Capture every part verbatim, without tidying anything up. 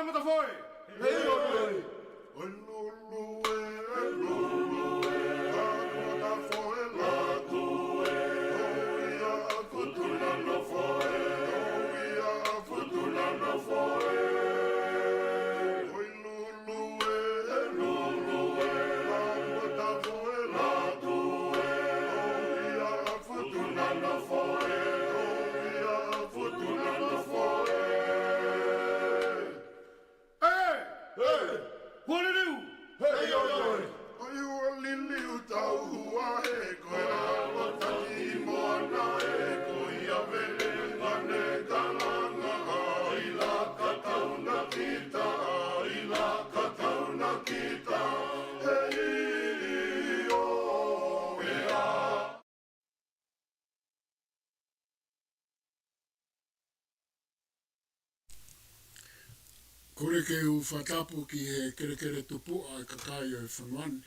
Matafoe. Hei, ʻoi, ʻoi. ʻOi, Lulu ē, ʻoi, Lulu ē, Lulu Matafoe, Lulu ē, ʻoi, ia ʻa Futunanofoe, ʻoi, ia ʻa Futunanofoe. ʻOi, Lulu ē, ʻoi, Lulu ē, Lulu Matafoe, Lulu ē, ʻoi, ia ʻa Futunanofoe, ʻoi, ia ʻa Futunanofoe. ʻE! ʻE! Hualiliu! Hei, ʻoi, ʻoi. ʻOi, hualiliu tauhua ē, ko e lava taki moana ē, ko ia vele ngane kalanga, ʻai laka tauna kita, ʻai laka tauna kita, hei, ʻio, ʻea. Kole ke u fakatapu ki he kelekele tupuʻa ʻo e kakai ʻo e fonua ni.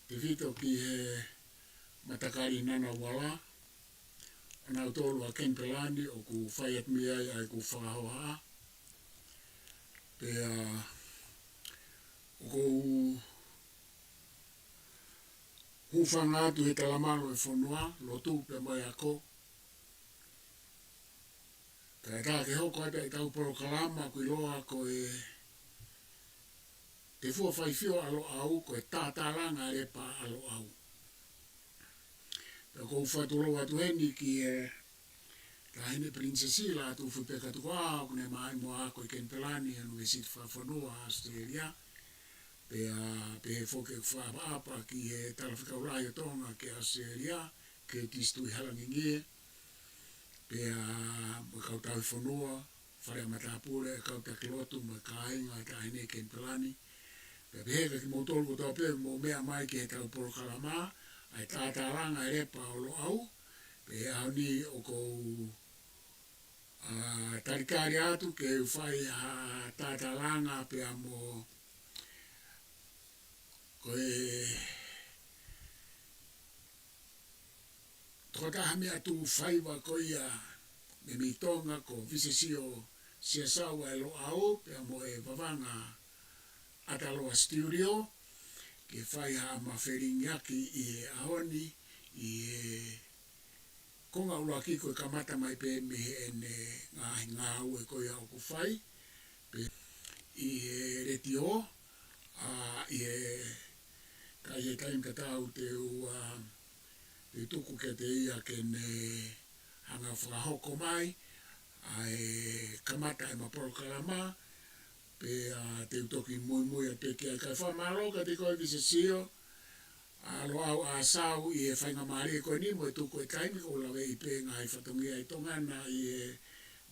Tefito ki he matakali Ngunnawal, ʻa nautolu ʻa Kenipela ni ʻoku fai atu mei ai ʻa ʻeku fakahohaʻa. Pea ʻoku ou hūfanga atu he talamalu ʻo e fonua, lotu pea mo e ako. Kae ʻatā ke hoko atu ʻetau polokalama ʻoku ʻiloa ko e Te Fua Faifio ʻa Loʻau, ko e Tātālanga ʻa e Lepa ʻa Loʻau. Pea ʻoku ou fakatulou atu heni ki he Taʻahine Pilinisesi Lātūfuipeka Tukuʻaho, ʻoku ne maʻu mo ako ʻi Kenipela ni, ʻUnivēsiti Fakafonua ʻAositelēlia. Pea pehē foki ʻeku fakaʻapaʻapa ki he Talafekau Lahi ʻo Tonga ki ʻAositelēlia, Curtis Tuʻihalangingie. Pea mo e kau tauhi fonua, fale ʻa matāpule, kau taki lotu, mo e kāinga ʻo e Taʻahine Kenipela ni. Pea pehē kia kimoutolu kotoa pē ʻoku mou meʻa mai ki heʻetau polokalama, ʻa e Tātālanga ʻa e Lepa ʻo Loʻau. Pea ʻaho ni ʻoku ou, ʻa, talitali atu ke u fai ha tātālanga pea mo ko e tokotaha meʻa tuʻu faiva ko ia mei Tonga ko Visesio Siasau ʻa e Loʻau pea mo e Vavanga ʻAtaloa Studio, ke fai haʻama felingiʻaki ʻi he ʻaho ni, ʻi he konga ʻuluaki ko e kamata mai pē mei heʻene ngaahi ngāue ko ia ʻoku fai, pē ʻi he letiō, ʻa, ʻi he, ka ʻi he taimi tatau te u, ʻa, te u tuku kiate ia ke ne hanga fakahoko mai ʻa e kamata ʻema polokalama, pea te u toki muimui atu pē ki ai. Kae fakamālō kiate koe Visesio, ʻa Loʻau ʻa Siasau ʻi he faingamālie ko eni mo e tuku e taimi ko u laveʻi pē ngaahi fatongia ʻi Tonga na ʻi he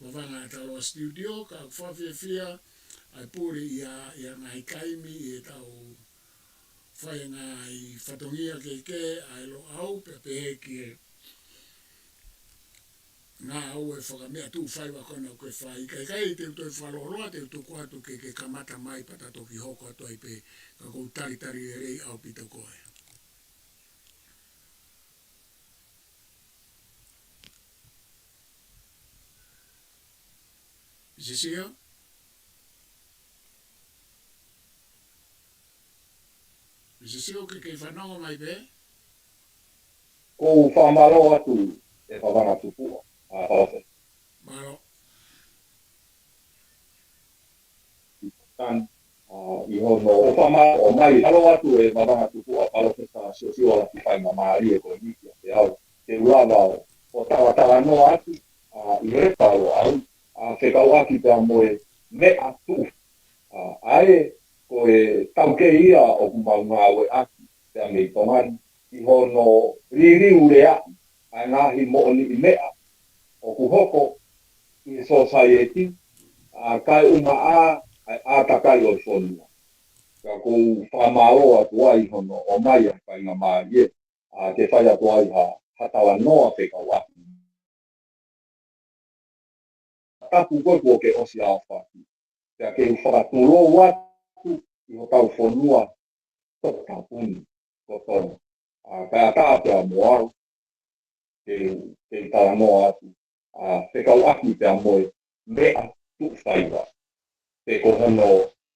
Vavanga ʻAtaloa Studio, ka ʻoku fakafiefia ʻa e puli ʻi ha, ʻi ha ngaahi taimi ʻi heʻetau fai ngaahi fatongia kehekehe ʻa e Loʻau pea pehē ki he ngāue fakameʻa tuʻu faiva ko ena ʻoku ke fai. Kae ʻikai te u toe fakalōloa, te u tuku atu ke ke kamata mai pea ta toki hoko atu ai pē, ka ʻoku ou talitali lelei ʻaupito koe. Visesio? Visesio, ke ke fanongo mai pē? ʻOku ou fakamālō atu ʻe Vavanga Tupuʻa, ʻa Palōfesa. Mālō. Tan, ʻa, ʻi hono ʻofa ma-, ʻomai, mālō atu ʻe Vavanga Tupuʻa, Palōfesa Siosiua Laki, faingamālie ko eni kiate au ke u lava ʻo, ʻo talatalanoa atu, ʻa, ʻi he Lepa ʻo Loʻau, ʻa, fekauʻaki pea mo e meʻa tuʻu, ʻa, ʻa ē ko e taukei ia ʻoku mau ngāueʻaki pea mei Tonga ni, ʻi hono liliu leaʻi ʻa e ngaahi moʻoniʻi meʻa ʻoku hoko ʻi he sōsaieti, ʻa, kae ʻumaʻā ʻa e ʻātakai ʻo e fonua. Ka ʻoku ou fakamālō atu ai hono ʻomai ʻa e faingamālie, ʻa, ke fai atu ai ha, ha talanoa fekauʻaki. Tapu koe kuo ke ʻosi aofaki. Pea ke u fakatulou atu ʻi hotau fonua toputapu ni ko Tonga. ʻA, kae ʻatā pea mo au ke, ke talanoa atu, ʻa, fekauʻaki pea mo e meʻa tuʻu faiva. pe ko hono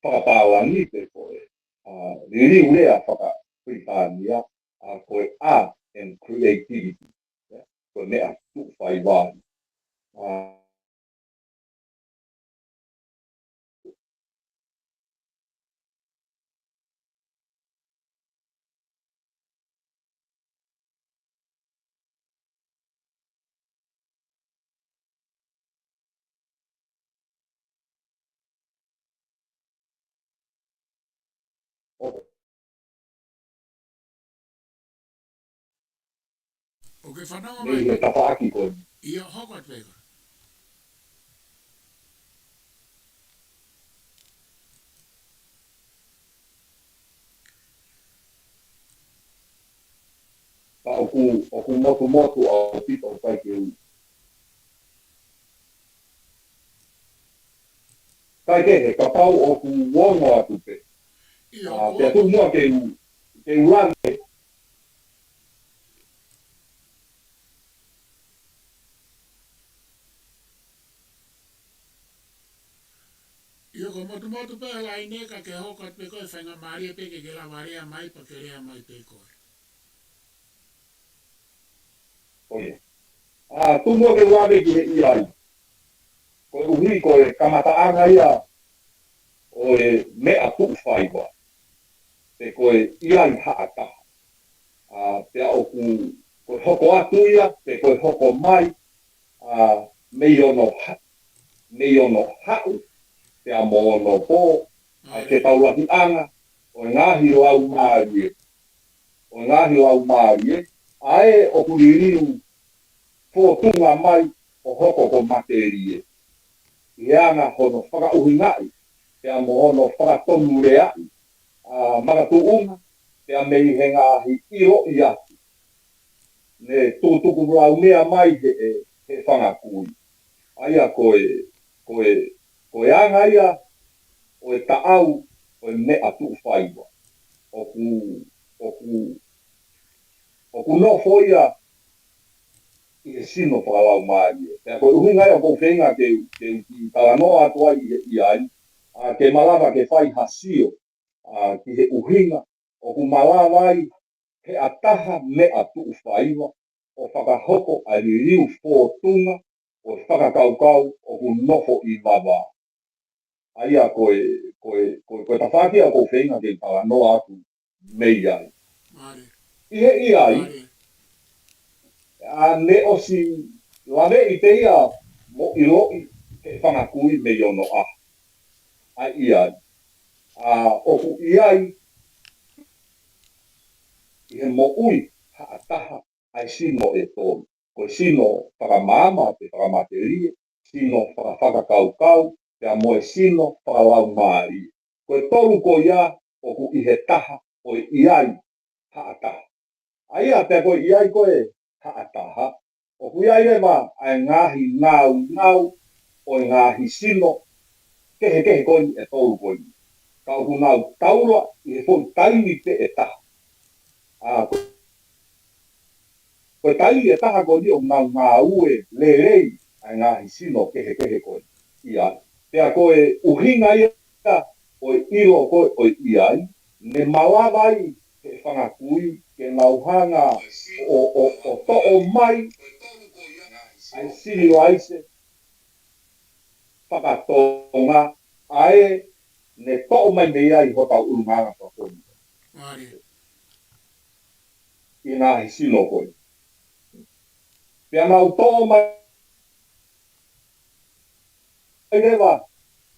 fakapālangi pe ko e, ʻa, liliu lea faka-Pilitānia, ʻa, ko e art and creativity. Ko e meʻa tuʻu faiva. ʻA, ʻOku fanongo mai. Mei he tafaʻaki ko eni. ʻIo, hoko atu pē ko. Ka ʻoku, ʻoku motumotu ʻaupito ʻoku ʻikai ke u. Kae kehe, kapau ʻoku ongo atu pē. ʻIo, ʻa, ʻoku pea tuku muʻa ke u, ke u lave. ʻIo, ko e motumotu pē ʻa e laine ka ke hoko atu pē ko e faingamālie pē ke ke lava lea mai pea ke lea mai pē koe. ʻA, tuku muʻa ke u lave ki he ʻiai. Koeʻuhi ko e kamataʻanga ia ʻo e meʻa tuʻu faiva. Pe ko e ʻiai haʻa taha. ʻA, pea ʻoku, ko e hoko atu ia, pe ko e hoko mai, ʻa, mei hono ha-, mei hono haʻu, pea mo hono pō, ʻa, ke taulakiʻanga ʻo e ngaahi laumālie, ʻo e ngaahi laumālie, ʻa ē ʻoku liliu fōtunga mai ʻo hoko ko matelie. ʻI he anga hono fakaʻuhingaʻi, pea mo hono fakatonuleaʻi, ʻa, makatuʻunga, pea mei he ngaahi ʻiloʻi atu. Ne tukutuku laumea mai he, he, he fanga kui. ʻA ia ko e, ko e, ko e anga ia ʻo e taʻau ʻo e meʻa tuʻu faiva. ʻOku, ʻoku, ʻoku nofo ia ʻi he sino fakalaumālie. Pea ko e ʻuhinga ia ʻoku ou feinga ke, ke u kiʻi talanoa atu ai ʻi he ʻiai, ʻa, ke malava ke fai ha sio, ʻa, ki he ʻuhinga ʻoku malava ai he ʻa taha meʻa tuʻu faiva ʻo fakahoko ʻa e liliu fōtunga ʻo e fakakaukau ʻoku nofo ʻi vavā. ʻA ia ko e, ko e, ko e, ko e tafaʻaki ia ʻoku ou feinga ke talanoa atu mei ai. Mālie. ʻI he ʻiai, Mālie. ʻA, ne ʻosi laveʻi pē ia mo ʻiloʻi he fanga kui mei hono ʻaho. ʻA ia, ʻa, ʻoku ʻi ai ʻi he moʻui haʻa taha ʻa e sino ʻe tolu. Ko e sino fakamaama pe fakamatelie, sino fakafakakaukau, pea mo e sino fakalaumālie. Ko e tolu ko ia ʻoku ʻi he taha ʻo e ʻiai haʻa taha. ʻA ia pea ko e ʻiai ko e haʻa taha, ʻoku ʻi ai leva ʻa e ngaahi naunau ʻo e ngaahi sino kehekehe ko eni ʻe tolu ko eni. Ka ʻoku nau taula ʻi he foʻi taimi pē ʻe taha. ʻA, ko, ko e taimi ʻe taha ko eni ʻoku nau ngāue lelei ʻa e ngaahi sino kehekehe ko eni. ʻIa, pea ko e ʻuhinga ia ʻo e ʻilo ko ē ʻo e ʻiai, ne malava ai he fanga kui ke nau hanga ʻo, ʻo, ʻo toʻo mai ʻa e sivilaise fakatonga ʻa ē ne toʻo mai mei ai hotau ʻulungaanga fakatonga. Mālie. ʻI he ngaahi sino ko ē. Pea nau toʻo mai leva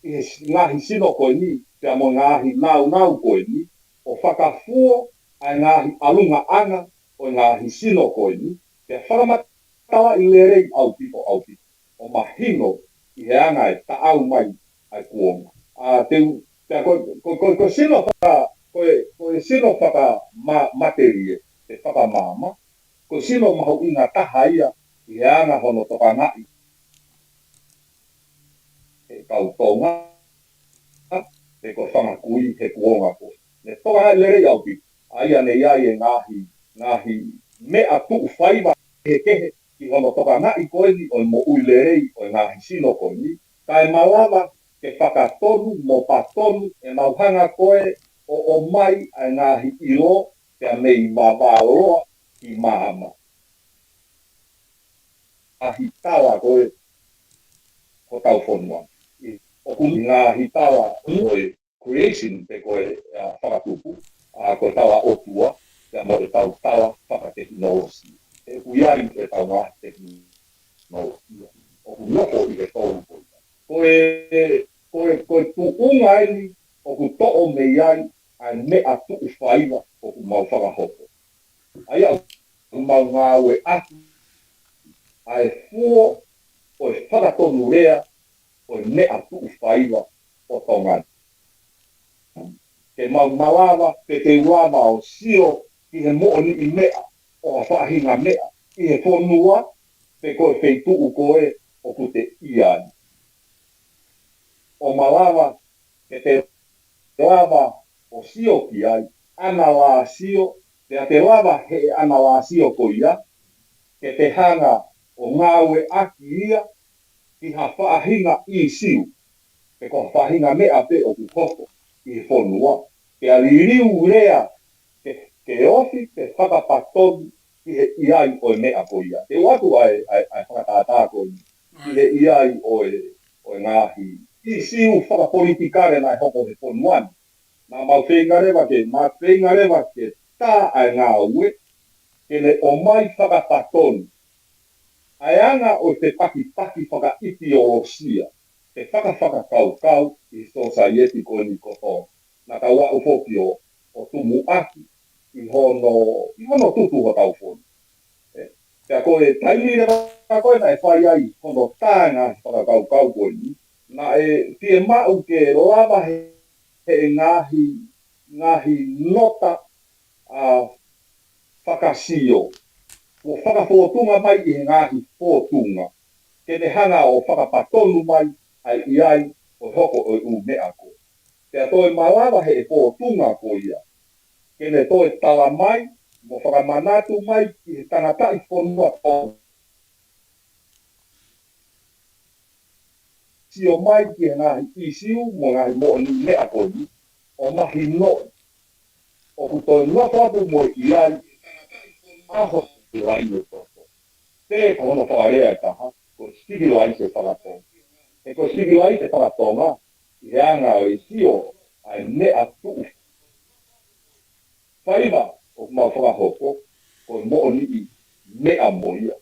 ʻi he ngaahi sino ko eni, pea mo e ngaahi naunau ko eni, ʻo fakafuo ʻa e ngaahi ʻalungaʻanga ʻo e ngaahi sino ko eni, pea fakamatalaʻi lelei ʻaupito, ʻaupito, ʻo mahino ʻi he anga e taʻau mai ʻa e kuonga. ʻA, te u, pea ko, ko, ko, ko e sino faka, ko e, ko e sino faka ma, matelie, pe fakamaama, ko e sino mahuʻinga taha ia ʻi he anga hono tokangaʻi he kau Tonga, pe ko e fanga kui he kuonga ko ē. Ne tokangaʻi lelei ʻaupito, ʻa ia ne ʻi ai e ngaahi, ngaahi meʻa tuʻu faiva kehekehe ki hono tokangaʻi ko eni ʻo e moʻui lelei ʻo e ngaahi sino ko eni, kae malava ke fakatonu mo patonu ʻenau hanga ko ē ʻo ʻomai ʻa e ngaahi ʻilo pea mei vavā loa ki māmani. Ngaahi tala ko ē hotau fonua. ʻOku ngaahi tala ko e creation pe ko e, ʻa, fakatupu, ʻa, ko e tala ʻotua, pea mo e tau tala fakatekinolosia. ʻOku ʻi ai e tau ngaahi tekinolosia ʻoku nofo ʻi he tolu ko ia. Ko e, ko e, ko e tuʻunga eni ʻoku toʻo mei ai ʻa e meʻa tuʻu faiva ʻoku mau fakahoko. ʻA ia ʻoku mau ngāueʻaki ʻa e fuo ʻo e fakatonu lea ʻo e meʻa tuʻu faiva ʻo Tonga ni. Ke mau malava, ke te u lava ʻo sio ki he moʻoniʻi meʻa ʻo ha faʻahinga meʻa ʻi he fonua pe ko e feituʻu ko ē ʻoku te ʻi ai. ʻO malava, ke te lava ʻo sio ki ai, ʻanalāsio, pea te lava he ʻanalāsio ko ia, ke te hanga ʻo ngāueʻaki ia ki ha faʻahinga ʻīsiu, pe ko ha faʻahinga meʻa pē ʻoku hoko ʻi he fonua, pea liliu lea ke, ke ofi pe fakapatonu ki he ʻi ai ʻo e meʻa ko ia. Te u ʻoatu ʻa e, ʻa e, ʻa e fakatātā ko eni ki he ʻi ai ʻo e, ʻo e ngaahi ʻīsiu fakapolitikale naʻe hoko he fonua ni. Naʻa mau feinga leva ke, mau feinga leva ke tā ʻa e ngāue, ke ne ʻomai fakapatonu ʻa e anga ʻo e fepakipaki fakaʻitiolosia, pe fakafakakaukau ʻi he sōsaieti ko eni kotoa. Naʻa tau aʻu foki ʻo, ʻo tumuʻaki ʻi hono, ʻi hono tutu hotau fonua. ʻE, pea ko e taimi leva ko ē naʻe fai ai hono tā e ngaahi fakakaukau ko eni, naʻe fiemaʻu ke lava he, he ngaahi, ngaahi nota ʻa fakasio, kuo fakafōtunga mai ʻi he ngaahi fōtunga, ke ne hanga ʻo fakapatonu mai ʻa e ʻi ai ʻo e hoko ʻo e ʻū meʻa ko ē. Pea toe malava he fōtunga ko ia, ke ne toe tala mai, mo fakamanatu mai ki he tangataʻi fonua Tonga, sio mai ki he ngaahi ʻīsiu mo e ngaahi moʻoniʻi meʻa ko eni, ʻo mahinoʻi ʻoku toe nofo atu mo e ʻi ai ʻa e sivilaise ʻo e toto. Pe ko hono fakalea ʻe taha, ko e sivilaise faka-Tonga. He ko e sivilaise faka-Tonga, ʻi he anga ʻo e sio ʻa e meʻa tuʻu faiva ʻoku mau fakahoko, ko e moʻoniʻi meʻa mo ia.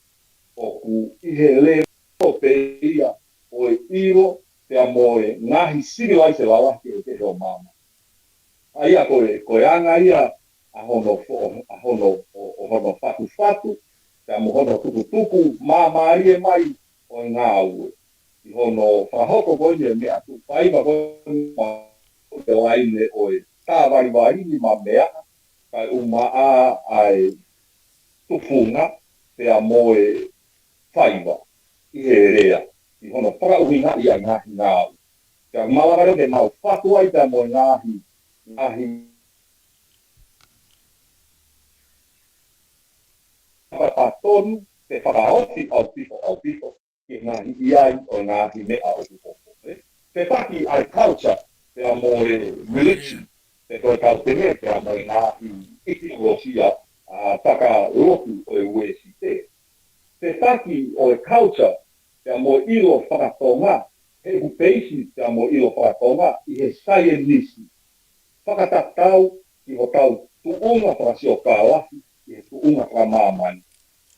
ʻOku ʻi he levo pē ia ʻo e ʻilo pea mo e ngaahi sivilaise lalahi kehekehe ʻo māmani. ʻA ia ko e, ko e anga ia ʻa hono fo-, ʻa hono, ʻo, ʻo hono fatufatu, pea mo hono tukutuku māmālie mai ʻo e ngāue. ʻI hono fakahoko ko eni e meʻa tuʻu faiva ko eni, ma e laine ʻo e tā valivali ni ma meʻa, kae ʻumaʻā ʻa e tufunga pea mo e faiva ʻi he lea, ʻi hono fakaʻuhingaʻi ʻa e ngaahi ngāue. Pea malava leva ke mau fatu ai pea mo e ngaahi, ngaahi fakapatonu, pe fakaofi ʻaupito, ʻaupito, ki he ngaahi ʻi ai ʻo e ngaahi meʻa ʻoku hoko, ē? Fepaki ʻa e culture, pea mo e religion, pe ko e kautenge, pea mo e ngaahi ʻitiolosia, ʻa, fakalotu ʻo e Uēsite. Fepaki ʻo e culture, pea mo e ʻilo faka-Tonga, he ʻoku peisi, pea mo e ʻilo faka-Tonga, ʻi he saienisi. Fakatatau ki hotau tuʻunga fakasiokālafi, ʻi he tuʻunga fakamāmani.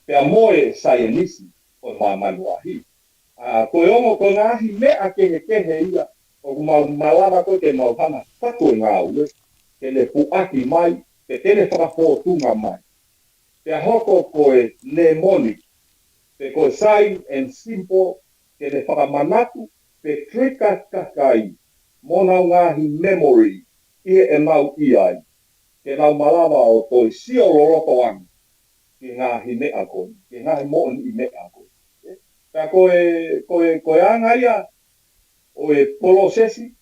Pea mo e saienisi ʻo e māmani lahi. ʻA, ko e ongo ko e ngaahi meʻa kehekehe ia, ʻoku mau malava ko ē ke mau hanga fatu e ngāue, ke ne puʻaki mai, pe ke ne fakafōtunga mai. Pea hoko ko e mnemonic, pe ko e sign and symbol, ke ne fakamanatu, pe trigger kakai, mo honau ngaahi memory, ʻi heʻenau ʻi ai. Ke nau malava ʻo toe sio loloto ange, ki he ngaahi meʻa ko eni, ki he ngaahi moʻoniʻi meʻa ko eni. Pea ko e, ko e, ko e anga ia, ʻo e polosesi,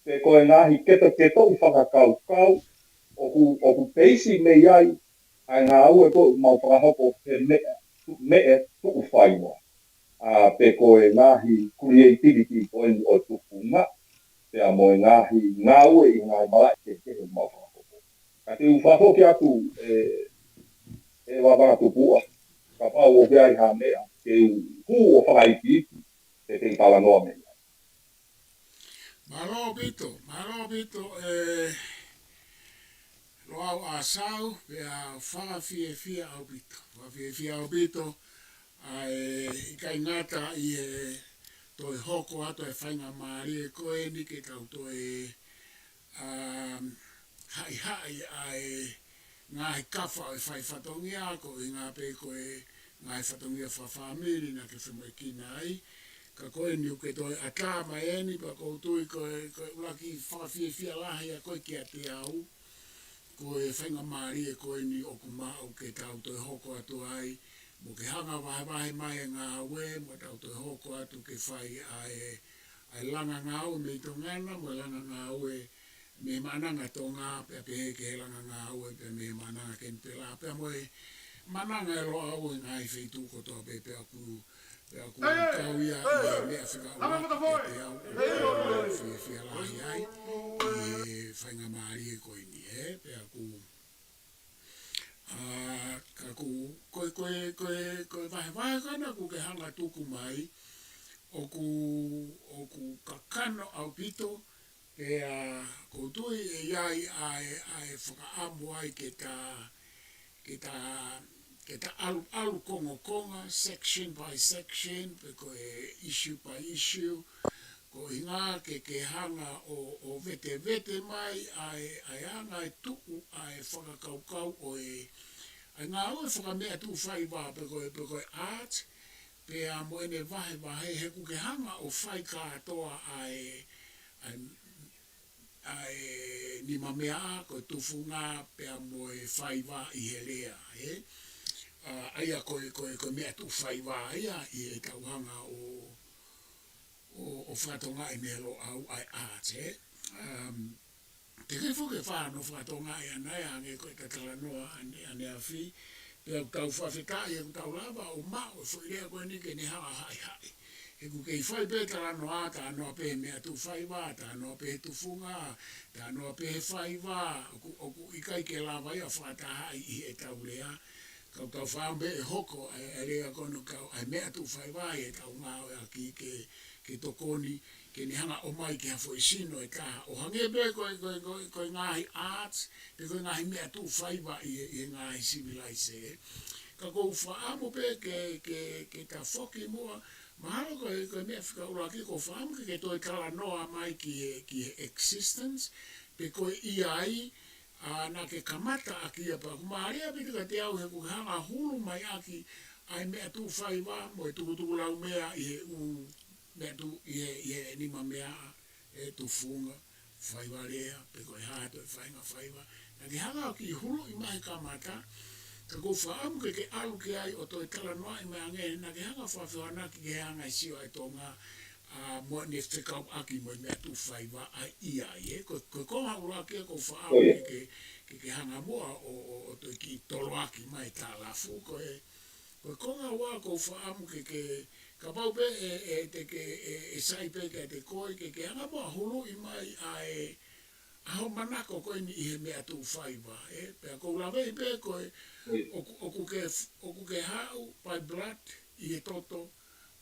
pe ko e ngaahi ketoketoʻi fakakaukau, ʻoku, ʻoku peisi mei ai, ʻa e ngāue ko ē ʻoku mau fakahoko he meʻa, meʻa tuʻu faiva. ʻa pe ko e ngaahi creativity ko eni ʻo e tufunga, pea mo e ngaahi ngāue ʻi he ngaahi malaʻe kehekehe ʻoku mau fakahoko. Ka te u fakafoki atu ē, ʻe Vavanga Tupuʻa, kapau ʻoku ʻi ai ha meʻa, te u hū ʻo fakaikiiki, te te talanoa mei ai. Mālō ʻaupito, mālō ʻaupito ē Loʻau ʻa Sau, pea fakafiefia ʻaupito, fakafiefia ʻaupito, ʻa e ʻikai ngata ʻi he toe hoko atu e faingamālie ko eni ke tau toe ʻa haʻihaʻi ʻa e ngaahi kafa ʻo e fai fatongia, ko e ngaahi pē ko e ngaahi fatongia fakafāmili naʻa ke femoʻuekina ai. Ka ko eni ʻoku ke toe ʻatā mai eni, pea ʻoku ou tui ko e, ko e ʻuluaki fakafiefia lahi ʻa koe kiate au, ko e faingamālie ko eni ʻoku maʻu ke tau toe hoko atu ai, mo ke hanga vahevahe mai e ngāue, mo tau toe hoko atu ke fai ʻa e, ʻa e langa ngāue mei Tonga na, mo e langa ngāue mei Maʻananga Tonga, pea pehē ki he langa ngāue, pea mei Maʻananga Kenipela, pea mo e Maʻananga ʻe Loʻau ʻi he ngaahi feituʻu kotoa pē, pea ʻoku, pea ʻoku kau ia ʻi he meʻa fika ʻuluaki kiate au, ʻoku ou fiefia lahi ai, ʻi he faingamālie ko eni, ē, pea ʻoku ʻA, ka ʻoku, ko e, ko e, ko e, ko e vahevahe ko ena ʻoku ke hanga tuku mai, ʻoku, ʻoku kakano ʻaupito, pea ʻoku ou tui ʻe ʻi ai ʻa e, ʻa e fakaʻamu ai ke ta, ke ta, ke ta ʻalu, ʻalu kongokonga, section by section, pe ko e issue by issue, ko e ʻuhinga ke, ke hanga ʻo, ʻo vetevete mai ʻa e, ʻa e anga e tuʻu ʻa e fakakaukau ʻo e, ʻa e ngāue fakameʻatuʻufaiva pe ko e, pe ko e art, pea mo ʻene vahevahe he ʻoku ke hanga ʻo fai kātoa ʻa e, ʻa e, ʻa e nimameaʻa ko e tufunga pea mo e faiva ʻi he lea, ē? ʻA, ʻa ia ko e, ko e, ko e meʻatuʻufaiva ia ʻi heʻetau hanga ʻo, ʻo, ʻo fakatokangaʻi mei he Loʻau ʻa e art, ē? Um, te ke foki e fānau fakatokangaʻi ʻana ia hangē ko e talanoa ʻane, ʻaneafi, pea ʻoku tau fakafetaʻi ʻoku tau lava ʻo maʻu e foʻi lea ko eni ke ne hanga haʻihaʻi. He ʻoku kei fai pē talanoa, talanoa pē he meʻatuʻufaiva, talanoa pē he tufunga, talanoa pē he faiva, ʻoku, ʻoku ʻikai ke lava ia ʻo fakatahaʻi ʻi heʻetau lea, ka ʻoku tau fakaʻamu pē ʻe hoko ʻa e, ʻa e lea ko ena ʻoku kau ai e meʻatuʻufaiva ʻi heʻetau ngāueʻaki ke, ke tokoni, ke ne hanga ʻo ʻomai ki ha foʻi sino ʻe taha. ʻO hangē pē ko e, ko e, ko e, ko e ngaahi arts, pe ko e ngaahi meʻatuʻufaiva ʻi he, ʻi he ngaahi sivilaise. Ka ʻoku ou fakaʻamu pē ke, ke, ke ta foki muʻa, mahalo ko e, ko e meʻa fika ʻuluaki ʻoku ou fakaʻamu ke, ke toe talanoa mai ki he, ki he existence, pe ko e ʻi ai, ʻa, naʻa ke kamata ʻaki ia pea ʻoku mālie ʻaupito kiate au he ʻoku ke hanga ʻo hulu mai ʻaki ʻa e meʻatuʻufaiva mo e tukutukulaumea ʻi he ʻū meʻatuʻu, ʻi he, ʻi he nimameaʻa, ʻe tufunga, faiva lea, pe ko e hā ʻa e toe faʻahinga faiva. Naʻa ke hanga ʻo kiʻi huluʻi mai he kamata, ka ʻoku ou fakaʻamu ke ke ʻalu ki ai ʻo toe talanoaʻi mai ange, naʻa ke hanga ʻo fakafehoanaki ki he anga e sio ʻa e Tonga, ʻa, mo ʻene fekauʻaki mo e meʻatuʻufaiva ʻa e ʻi ai, ē. Ko, ko e konga ʻuluaki ia ʻoku ou fakaʻamu ke, ke, ke, ke hanga muʻa ʻo, ʻo, ʻo toe kiʻi toloaki mai e talafu, ko e, ko e konga ua ʻoku ou fakaʻamu ke, ke, kapau pē ʻe, ʻe, te ke, ʻe, ʻe sai pē kiate koe, ke, ke hanga muʻa ʻo huluʻi mai ʻa e, ʻa hoʻo manako ko eni ʻi he meʻatuʻufaiva, ē. Pea ʻoku ou laveʻi pē ko e, ʻoku, ʻoku ke, ʻoku ke haʻu by blood ʻi he toto,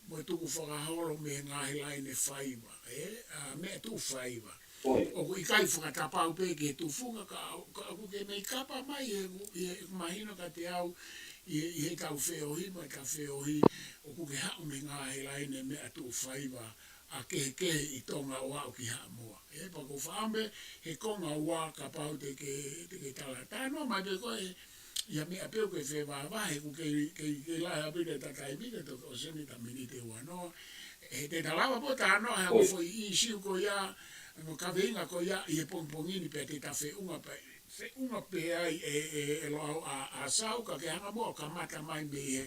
mo e tukufakaholo mei he ngaahi laine faiva, ē, ʻa, meʻatuʻufaiva. ʻOku ʻikai fakatapau pē ki he tufunga ka, ka ʻoku ke mei kapa mai he, ʻi he, ʻoku mahino kiate au, ʻi he, ʻi heʻetau feohi, mo ʻetau feohi, ʻoku ke haʻu mei he ngaahi laine meʻatuʻufaiva, ʻa kehekehe ʻi Tonga ʻo aʻu ki Haʻamoa. Ē, pea ʻoku ou fakaʻamu pē he konga ua kapau te ke, te ke tala. Talanoa mai pē koe, ʻi ha meʻa pē ʻoku ke fie vahevahe, ʻoku kei, kei, kei lahi ʻaupito ʻeta taimi, ka te ke ʻosi eni ʻeta miniti ʻe ua noa. He te ta lava pē ʻo talanoa he ʻoku foʻi ʻīsiu ko ia, mo e kaveinga ko ia ʻi he pongipongi ni pea te ta feʻunga pē, feʻunga pē ai ē, ē, ē Loʻau ʻa, ʻa Sau ka ke hanga muʻa ʻo kamata mai mei he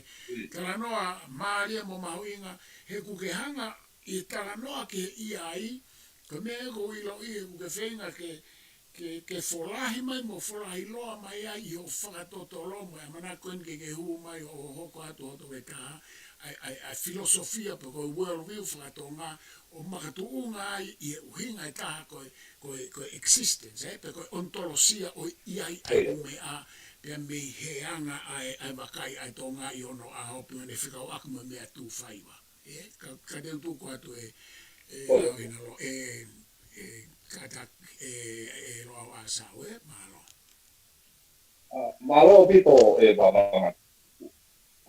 talanoa mālie mo mahuʻinga, he ʻoku ke hanga ʻi he talanoa ki he ʻi ai, ko e meʻa ʻoku ou ʻiloʻi ʻoku ke feinga ke, ke, ke folahi mai mo folahi loa mai ai ʻi hoʻo fakatotolo mo e ʻamanaki ko eni ke ke hū mai ʻo hoko atu hoto ke taha, ʻa e, ʻa e, ʻa e filosofia pe ko e world view fakatonga ʻo makatuʻunga ai ʻi he ʻuhinga ʻe taha ko e, ko e, ko e existence, ē, pe ko e ontolosia ʻo e ʻi ai ʻa e ʻū meʻa, pea mei he anga ʻa e, ʻa e vakai ʻa e Tonga ʻi hono ʻaho pea ne fekauʻaki mo e meʻa tuʻu faiva. Ē, ka, ka te u tuku atu ē, ē, ʻOi. Lau Hinalo, ē, ē, kātaki, ē, ē, Loʻau ʻAsau, ē, mālō. ʻA, mālō ʻaupito ē Vavanga.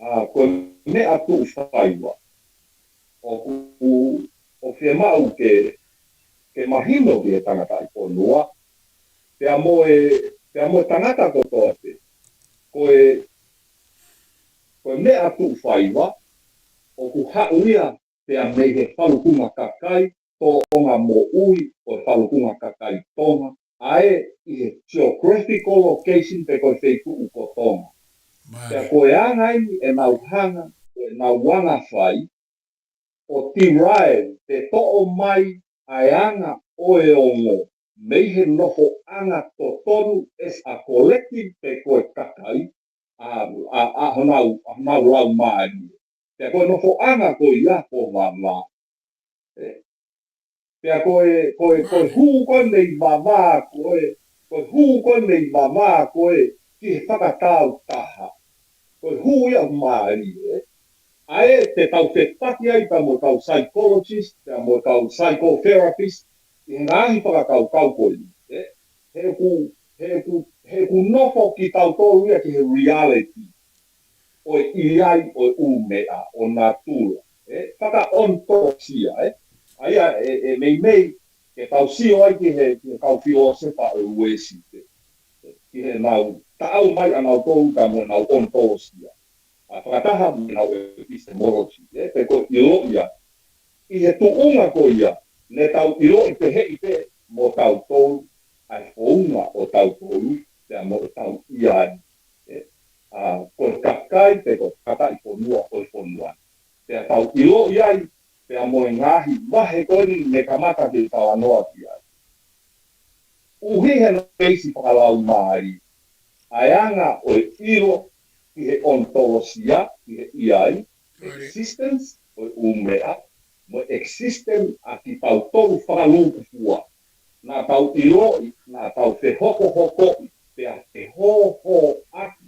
ʻA, ko e meʻa tuʻu faiva ʻoku, ʻoku fiemaʻu ke, ke mahino ki he tangataʻi fonua, pea mo e, pea mo e tangata kotoa pē. Ko e, ko e meʻa tuʻu faiva ʻoku haʻu ia pea mei he falukunga kakai, tōʻonga moʻui ʻo e falukunga kakai Tonga, ʻa ē ʻi he geographical location pe ko e feituʻu ko Tonga. Mālie. Pea ko e anga eni ʻenau hanga, ko ʻenau anga fai, ʻo derive, pe toʻo mai ʻa e anga ʻo e ongo mei he nofoʻanga totonu as a collective pe ko e kakai, ʻa, ʻa, ʻa honau, ʻa honau laumālie. Pea ko e nofoʻanga ko ia ko Vavā. Ē. Pea ko e, ko e, ko e hū ko ē mei Vavā ko ē, ko e hū ko ē mei Vavā ko ē ki he fakatāutaha. Ko e hū ia ʻoku mālie, ē. ʻA ē te tau fepaki ai pea mo e kau psychologist, pea mo e kau psychotherapist, ʻi he ngaahi fakakaukau ko eni, ē. He ʻoku, he ʻoku, he ʻoku nofo kitautolu ia ki he reality ʻo e ʻi ai ʻo e ʻū meʻa ʻo natula, ē, fakaʻonitolosia, ē. ʻA ia ʻe, ʻe meimei ke tau sio ai ki he, ki he kau filōsefa ʻo e Uēsite, ē, ki heʻenau taʻau mai ʻanautolu ka mo ʻenau ʻonitolosia, ʻa fakataha mo ʻenau epistemology, ē, pe ko e ʻiloʻi ia. ʻI he tuʻunga ko ia, ne tau ʻiloʻi pehē pē mo tautolu, ʻa e founga ʻo tautolu, pea mo ʻetau ʻi ai, ē, ʻa, ko e kakai pe ko e tangataʻi fonua ʻo e fonua. Pea tau ʻiloʻi ai, pea mo e ngaahi vahe ko eni ne kamata ke talanoa ki ai. ʻUhi he peisi fakalaumālie, ʻa e anga ʻo e ʻilo ki he ʻonitolosia, ki he ʻi ai, Right. existence ʻo e ʻū meʻa, mo e existence ʻa kitautolu fakalūkufua. Naʻa tau ʻiloʻi, naʻa tau fehokohokoʻi, pea fehōhōʻaki,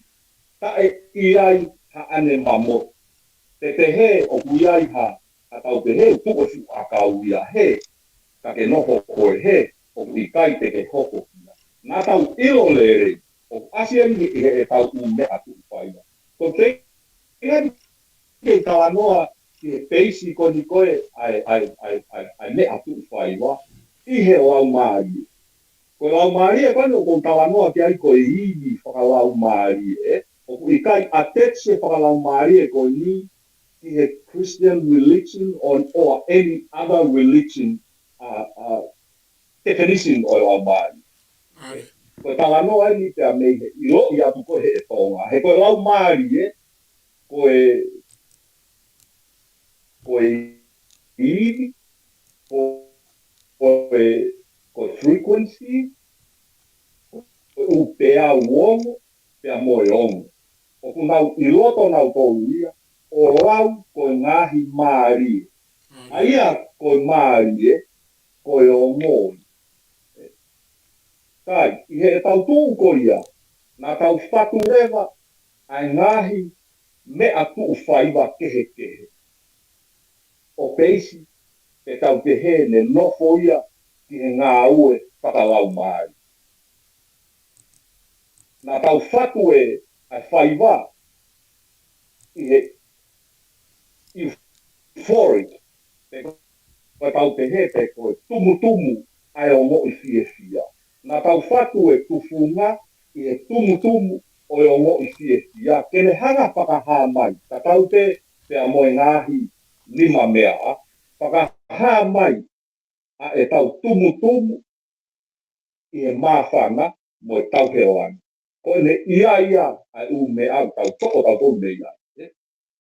taʻe ʻi ai haʻane mamotu. Te pehē ʻoku ʻi ai ha, ha tau pehē ʻoku tuʻu e fuʻu ʻakau ia hē, ka ke nofo koe hē, ʻoku ʻikai te ke hoko ki ai. Naʻa tau ʻilo lelei, ʻoku ʻasi eni ʻi heʻetau ʻū meʻa tuʻu faiva. Ko e feinga ni ke talanoa ki he peisi ko eni ko ē ʻa e, ʻa e, ʻa e, ʻa e, ʻa e meʻa tuʻu faiva, ʻi he laumālie. Ko e laumālie ko eni ʻoku ou talanoa ki ai ko e ivi fakalaumālie, ē. ʻOku ʻikai attach e fakalaumālie ko eni ki he Christian religion or, or any other religion, uh, uh, definition ʻo e laumālie. ʻAi. Ko e talanoa eni pea mei he ʻiloʻi atu ko ē he Tonga. He ko e laumālie, ko e, ko e ivi, ko, ko e, ko e frequency, ko e ʻū peau ongo, pea mo e ongo. ʻOku nau ʻi loto nautolu ia, ʻo lau ko e ngaahi mālie. ʻA ia ko e mālie, ko e ongo. Kai, ʻi heʻetau tuʻu ko ia, naʻa tau fatu leva ʻa e ngaahi meʻa tuʻu faiva kehekehe. ʻO peisi, te tau pehē ne nofo ia ki he ngāue fakalaumālie. Naʻa tau fatu e, ʻa e faiva, ʻi he euphoric, pe ko e tau pehē pe ko e tumutumu ʻa e ongoʻi fiefia. Naʻa tau fatu e tufunga ʻi he tumutumu ʻo e ongoʻi fiefia, ke ne hanga fakahā mai, tatau pē pea mo e ngaahi nima meʻa, fakahā mai ʻa ʻetau tumutumu ʻi he māfana mo e tauheoana. Ko ʻene ʻi ai ia ʻa e ʻū meʻa ʻoku tau toko tautolu mei ai, ē?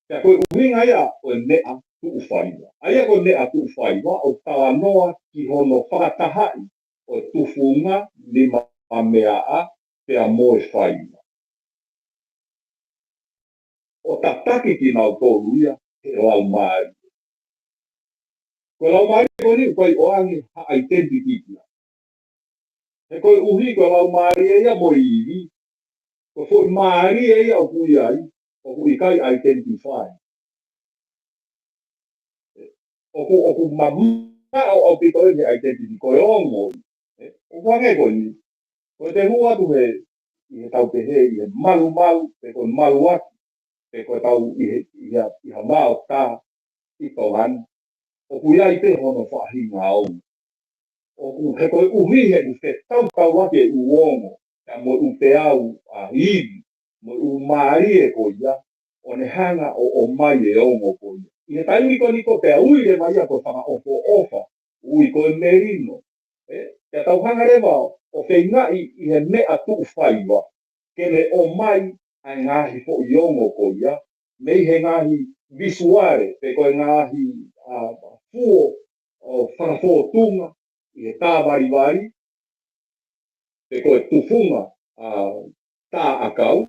Pea ko e ʻuhinga ia ʻo e meʻa tuʻu faiva. ʻA ia ko e meʻa tuʻu faiva ʻoku talanoa ki hono fakatahaʻi ʻo e tufunga, nima meʻa, pea mo e faiva. ʻO tataki kinautolu ia he laumālie. Ko e laumālie ko eni ʻoku ʻikai ʻoange ha identity ia. He koeʻuhi ko e laumālie ia mo e ivi, ko e foʻi mālie ia ʻoku ʻi ai, ʻoku ʻikai identify. ʻOku, ʻoku mamaʻo ʻaupito ʻene identity ko e ongo. ʻOku hangē ko eni. Ko e te hū atu he, ʻi he tau pehē, ʻi he malumalu, pe ko e maluaki, pe ko e tau ʻi he, ʻi ha, ʻi ha vao tā ʻi Tonga ni. ʻOku ʻi ai pē hono faʻahinga ongo. ʻOku he koeʻuhi he ʻoku fetautaulaki e ʻū ongo, ka mo e ʻū peau ʻa e ivi, mo e ʻū mālie ko ia, ʻo ne hanga ʻo, ʻomai e ongo ko ia. ʻI he taimi ko eni ko pea ui leva ia ko e fakaʻofoʻofa, ui ko e melino. ʻE, pea tau hanga leva ʻo feingaʻi ʻi he meʻa tuʻu faiva, ke ne ʻomai ʻa e ngaahi foʻi ongo ko ia, mei he ngaahi visuale, pe ko e ngaahi, ʻa, fuo ʻo fakafōtunga ʻi he tā valivali, pe ko e tufunga, ʻa, tā ʻakau,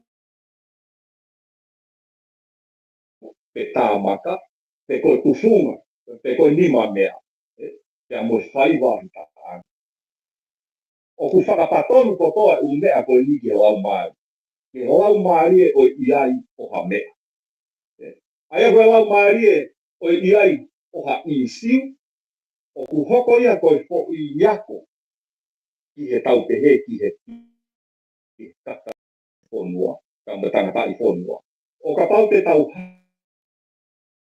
pe tā maka, pe ko e tufunga, pe ko e nima meʻa, ʻe, pea mo e faiva ʻi taʻanga. ʻOku fakapatonu kotoa e ʻū meʻa ko eni ki he laumālie. Ki he laumālie ʻoku ʻi ai ʻo ha meʻa. ʻE, ʻa ia ko e laumālie ʻoku ʻi ai ʻo ha ʻīsiu, ʻoku hoko ia ko e foʻi ako ki he tau pehē ki he, ki he tangataʻi fonua, ka mo e tangataʻi fonua. ʻO kapau te tau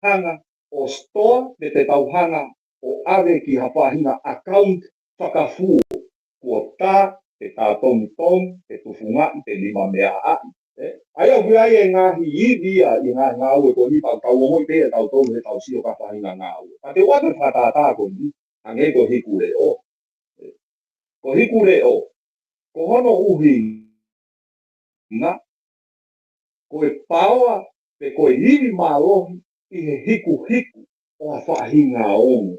hanga ʻo store, pe te tau hanga ʻo ʻave ki ha faʻahinga account fakafuo, kuo tā, pe tā tongitongi, pe tufungaʻi, pe nima meʻa ʻaʻi. ʻE, ʻa ia ʻoku ʻi ai e ngaahi ivi ia ʻi he ngaahi ngāue ko eni pea tau ongoʻi pē ʻe tautolu he tau sio ki ha faʻahinga ngāue. Ka te u ʻoatu e fakatātā ko eni, hangē ko e hiku leʻo. Ko e hiku leʻo, ko hono ʻuhinga, ko e paoa pe ko e ivi mālohi ʻi he hikuhiku ʻo ha faʻahinga ongo.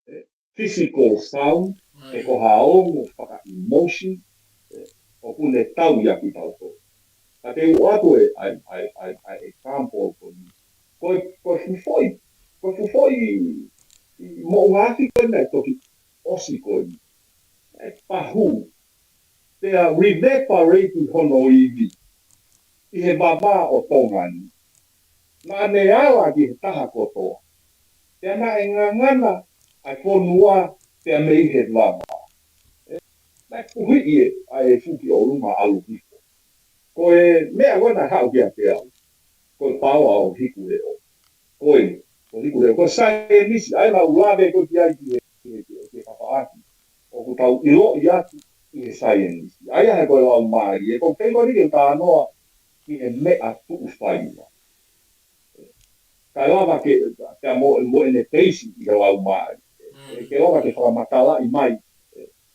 ʻE, physical sound, pe ko ha ongo faka-emotion, ʻe, ʻoku ne tau ia kitautolu. Ka te u ʻoatu e, ʻa e, ʻa e, ʻa e, ʻa e example ko eni. Ko e, ko e fuʻu foʻi, ko e fuʻu foʻi moʻunga afi ko eni naʻe toki ʻosi ko eni. ʻE pahū, pea reverberate hono ivi ʻi he vavā ʻo Tonga ni. Naʻa ne ala ki he taha kotoa. Pea naʻe ngangana ʻa e fonua pea mei he vavā. ʻE, naʻe puhiʻi ʻe, ʻa e fuki ʻolunga ʻalu hifo. Ko e meʻa ko ē naʻe haʻu kiate au, ko e paoa ʻo e hiku leʻo. Ko e, ko e hiku leʻo, ko e saienisi, ʻa ia naʻa ku lave ko ē ki ai ki he, ki he, ki he, ki he kapaʻaki. ʻOku tau ʻiloʻi atu ʻi he saienisi. ʻA ia he ko e laumālie, ko e tengoni ke talanoa ki he meʻa tuʻu faiva. Kae lava ke, ke mo, mo ʻene peisi ʻi he laumālie. Mm. Ke lava ke fakamatalaʻi mai,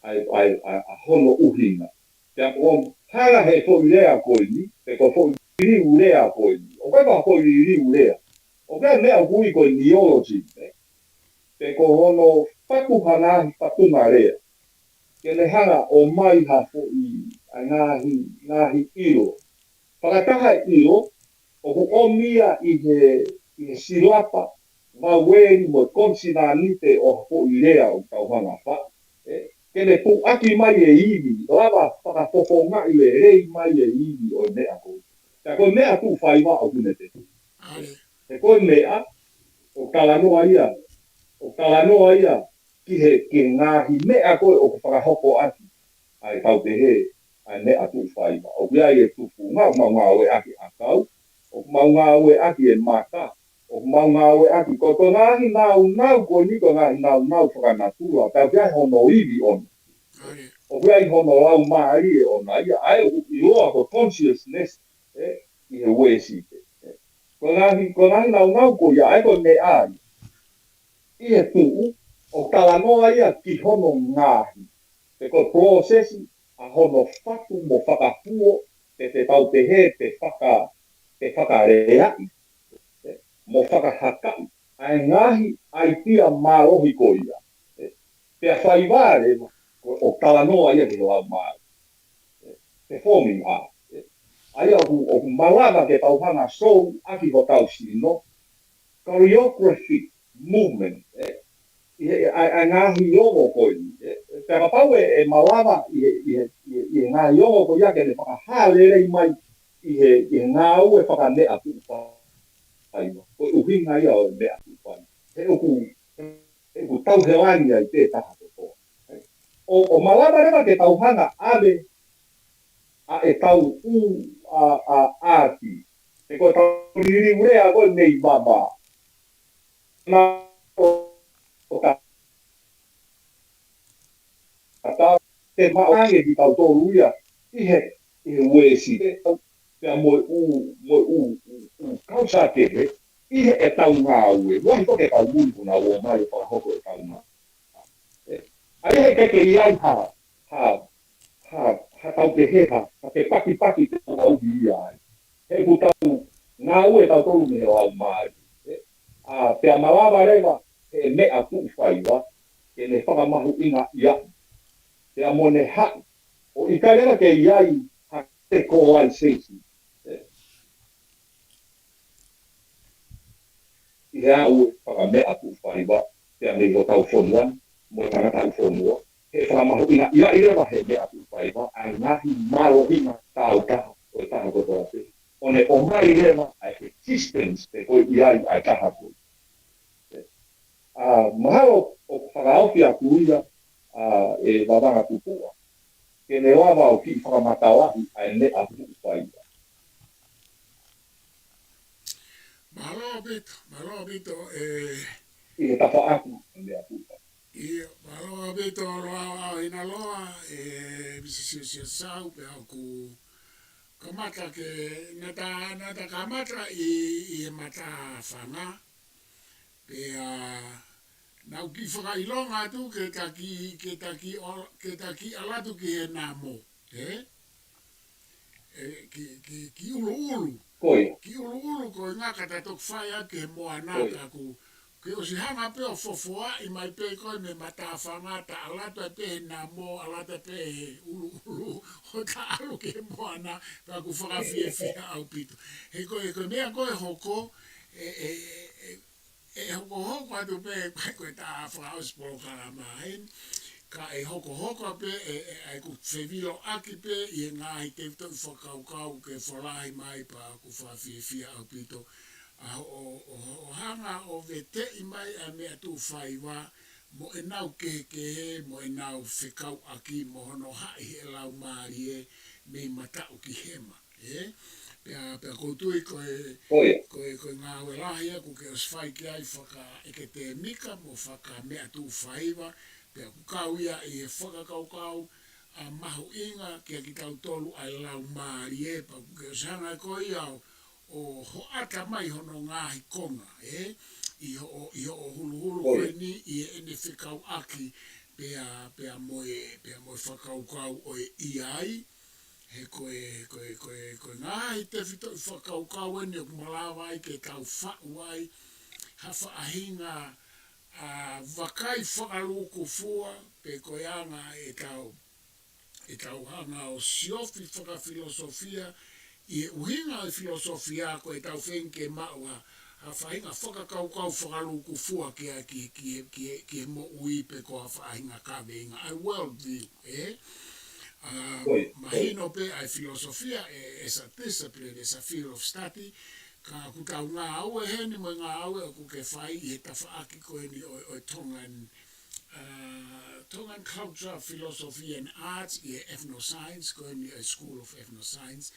ʻa e, ʻa e, ʻa e, ʻa hono ʻuhinga. Pea ko e hala he foʻi lea ko eni, pe ko e foʻi liliu lea ko eni. ʻOku ʻikai ko ha foʻi liliu lea. ʻOku ʻi ai e meʻa ʻoku ui ko e neologism, ē. Pe ko hono fatu ha ngaahi fatunga lea. Ke ne hanga ʻo ʻomai ha foʻi, ʻa e ngaahi, ngaahi ʻilo. Fakataha e ʻilo, ʻoku ʻomi ia ʻi he, ʻi he silapa, vaueli mo e konisonanite ʻo ha foʻi lea ʻoku tau hanga ʻo faʻu. Ē, ke ne puʻaki mai e ivi, lava fakafofongaʻi lelei mai e ivi ʻo e meʻa ko ē. Ka ko e meʻa tuʻu faiva ʻoku ne te. ʻAle. He ko e meʻa, ʻoku talanoa ia, ʻoku talanoa ia, ki he, ki he ngaahi meʻa ko ē ʻoku fakahoko atu ʻa e tau pehē, ʻa e meʻa tuʻu faiva. ʻOku ʻi ai e tufunga, ʻoku mau ngāueʻaki ʻakau, ʻoku mau ngāueʻaki e maka, ʻoku mau ngāueʻaki, ko e, ko e ngaahi naunau ko eni, ko e ngaahi naunau fakanatula, ka ʻoku ʻi ai hono ivi ʻona. ʻAle. ʻOku ʻi ai hono laumālie ʻona, ia ʻa ia ʻoku ʻiloa ko e consciousness, ē, ʻi he Uēsite. Ē. Ko e ngaahi, ko e ngaahi naunau ko ia, ʻa ia ko e meʻa ia. ʻI he tuʻu, ʻoku talanoa ia ki hono ngaahi. Pe ko e process ʻa hono fatu mo fakafuo, pe te tau pehē, pe faka, pe fakaleaʻi, ē, mo fakahakaʻi ʻa e ngaahi ʻaitia mālohi ko ia. Ē, pea faiva leva, ko, ʻoku talanoa ia ki he laumālie. Ē, performing art. Ē, ʻa ia ʻoku, ʻoku malava ke tau hanga ʻo sō ʻaki hotau sino, choreographic movement, ē? ʻI he, ʻa, ʻa e ngaahi ongo ko eni, ē? Pea kapau ʻe, ʻe malava ʻi he, ʻi he, ʻi he, ʻi he ngaahi ongo ko ia ke ne fakahā lelei mai ʻi he, ʻi he ngāue fakameʻatuʻu faiva. Ko e ʻuhinga ia ʻo e meʻatuʻu faiva. He ʻoku, he ʻoku tau hewani ai pē taha kotoa. ʻO, ʻo malava leva ke tau hanga ʻo ʻave ʻa ʻetau ʻū ʻa, ʻa, ʻapi. He ko ʻetau liliu lea ko ē mei vavā. Na, ʻo ka, ka ta, te maʻu ange kitautolu ia ʻi he, ʻi he uēsite, pea mo e ʻū, mo e ʻū, ʻū, ʻū kausa kehe, ʻi heʻetau ngāue. Lahi ko ē ke kau muli kuo nau ō mai ʻo fakahoko ʻetau ngāue. ʻA ia he ʻikai ke ʻi ai ha, ha, ha, ha tau kehe ha, ha ke pakipaki te u au ia ai. He ʻoku tau ngāue tautolu mei he laumālie. ʻA, pea malava leva he meʻatuʻu faiva, ke ne fakamahuʻingaʻia. Pea mo ne haʻu, ʻo ʻikai leva ke ʻi ai ha te ko ai seisi. ʻI he ʻū fakameʻatuʻu faiva, pea mei hotau fonua, mo e tangata ʻū fonua, he fakamahuʻingaʻia leva he meʻatuʻu faiva, ʻa e ngaahi mālohinga tāutaha ʻo e taha kotoa pē. ʻO ne ʻomai leva ʻa e existence pe ko e ʻi ai ʻa e taha ko ē. ʻA, mahalo ʻoku fakaofi atu ia, ʻa, ʻe Vavanga Tupuʻa. Ke ne lava ʻo kiʻi fakamatalaʻi ʻa e meʻatuʻu faiva. Mālō ʻaupito, mālō ʻaupito, ē. ʻI he tafaʻaki ʻa e meʻatuʻu faiva. ʻIo, mālō ʻaupito, Loʻau Hinaloa, ē, Misisi Siosiua Sau, pea ʻoku kamata ke, naʻa ta, naʻa ta kamata ʻi, ʻi he matāfanga, pea naʻa ku kiʻi fakaʻilonga atu ke ta kiʻi, ke ta kiʻi ʻo, ke ta kiʻi ʻalu atu ki he namo, ē? Ē, ki, ki, ki ʻuluʻulu. Ko ia. Ki ʻuluʻulu ko e ngaahi ka ta toki fai atu ki he moana. Ko ia. Ka ʻoku, ke ʻosi hanga pē ʻo fofoaʻi mai pē ko ē mei he matāfanga, ta ʻalu atu ai pē he namo, ʻalu atu ai pē he ʻuluʻulu, ʻo ta ʻalu ki he moana, pea ʻoku fakafiefia ʻaupito. He ko e, ko e meʻa ko ē ʻe hoko, ē, ē, ē, ʻe hokohoko atu pē, ko e, ko e ta fakaʻosi polokalama, ē? Ka ʻe hokohoko pē, ē, ē, ʻa ʻeku fevilo ʻaki pē ʻi he ngaahi tefitoʻi fakakaukau ke folahi mai pea ʻoku fakafiefia ʻaupito. ʻA hoʻo, ʻo, ʻo hanga ʻo veteʻi mai ʻa e meʻatuʻu faiva, mo ʻenau kehekehe, mo ʻenau fekauʻaki, mo hono haʻi he laumālie, mei mataʻu ki hema. Ē? Pea, pea ʻoku ou tui ko e, ko ia, ko e, ko e ngāue lahi ia ʻoku ke ʻosi fai ki ai fakaʻekatēmika mo fakameʻatuʻu faiva, pea ʻoku kau ia ʻi he fakakaukau ʻa mahuʻinga kia kitautolu ʻa e laumālie, pea ʻoku ke ʻosi hanga ko ia ʻo, ʻo hoʻata mai hono ngaahi konga, ē? ʻI hoʻo, ʻi hoʻo huluhulu ko ia, ko eni, ʻi heʻene fekauʻaki, pea, pea mo e, pea mo e fakakaukau ʻo e ʻi ai, he ko e, ko e, ko e, ko e ngaahi tefitoʻi fakakaukau eni ʻoku malava ai ke tau faʻu ai ha faʻahinga, ʻa, vakai fakalūkufua, pe ko e anga ʻetau, ʻetau hanga ʻo siofi fakafilosofia, ʻi he ʻuhinga ʻo e filosofia ko ʻetau feinga ke maʻu ha, ha faʻahinga fakakaukau fakalūkufua ki he, ki, ki, ki, ki he moʻui pe ko ha faʻahinga kaveinga, ʻa e world view, ē? ʻA, ko ia, ko ia, mahino pē ʻa e filosofia, ē, as a discipline, as a field of study, ka ʻoku tau ngāue heni mo e ngāue ʻoku ke fai ʻi he tafaʻaki ko eni ʻo, ʻo e Tongan, ʻa, Tongan Culture, Philosophy and Arts, ʻi he Ethnoscience, ko eni ʻa e School of Ethnoscience,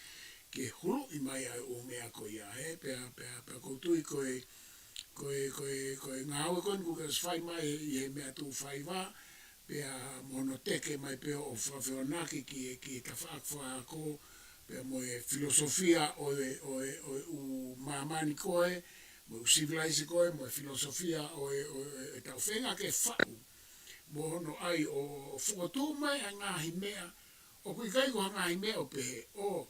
ke huluʻi mai ʻa e ʻū meʻa ko ia, ē, pea, pea, pea ʻoku ou tui ko e, ko e, ko e, ko e ngāue ko eni ʻoku ke ʻosi fai mai ʻi he meʻatuʻu faiva, pea mo hono teke mai pē ʻo fakafehoanaki ki he, ki he tafaʻaki fakaako, pea mo e filosofia ʻo e, ʻo e, ʻo e ʻū māmani ko ē, mo e ʻū sivilaise ko ē, mo e filosofia ʻo e, ʻo e, ʻo e ʻetau feinga ke faʻu. Mo hono ʻai ʻo fokotuʻu mai ʻa e ngaahi meʻa, ʻoku ʻikai ko ha ngaahi meʻa ʻo pehē, ʻo,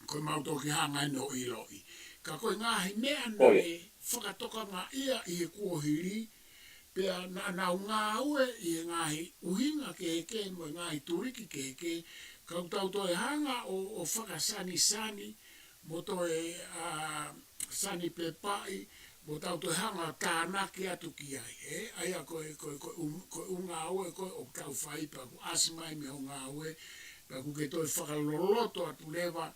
ko e mau toki hanga ʻeni ʻo ʻiloʻi. Ka ko e ngaahi meʻa, ko ia, naʻe fakatokangaʻia ʻi he kuohili, pea naʻa nau ngāue ʻi he ngaahi ʻuhinga kehekehe mo e ngaahi tuliki kehekehe, Ka ʻoku tau toe hanga ʻo, ʻo fakasanisani, mo toe, ʻa, sani pepaʻi, mo tau toe hanga ʻo tānaki atu ki ai, ē? ʻA ia ko e, ko e, ko e ʻū, ko e ʻū ngāue ko ē ʻoku tau fai pea ʻoku ʻasi mai mei hoʻo ngāue, pea ʻoku ke toe fakaloloto atu leva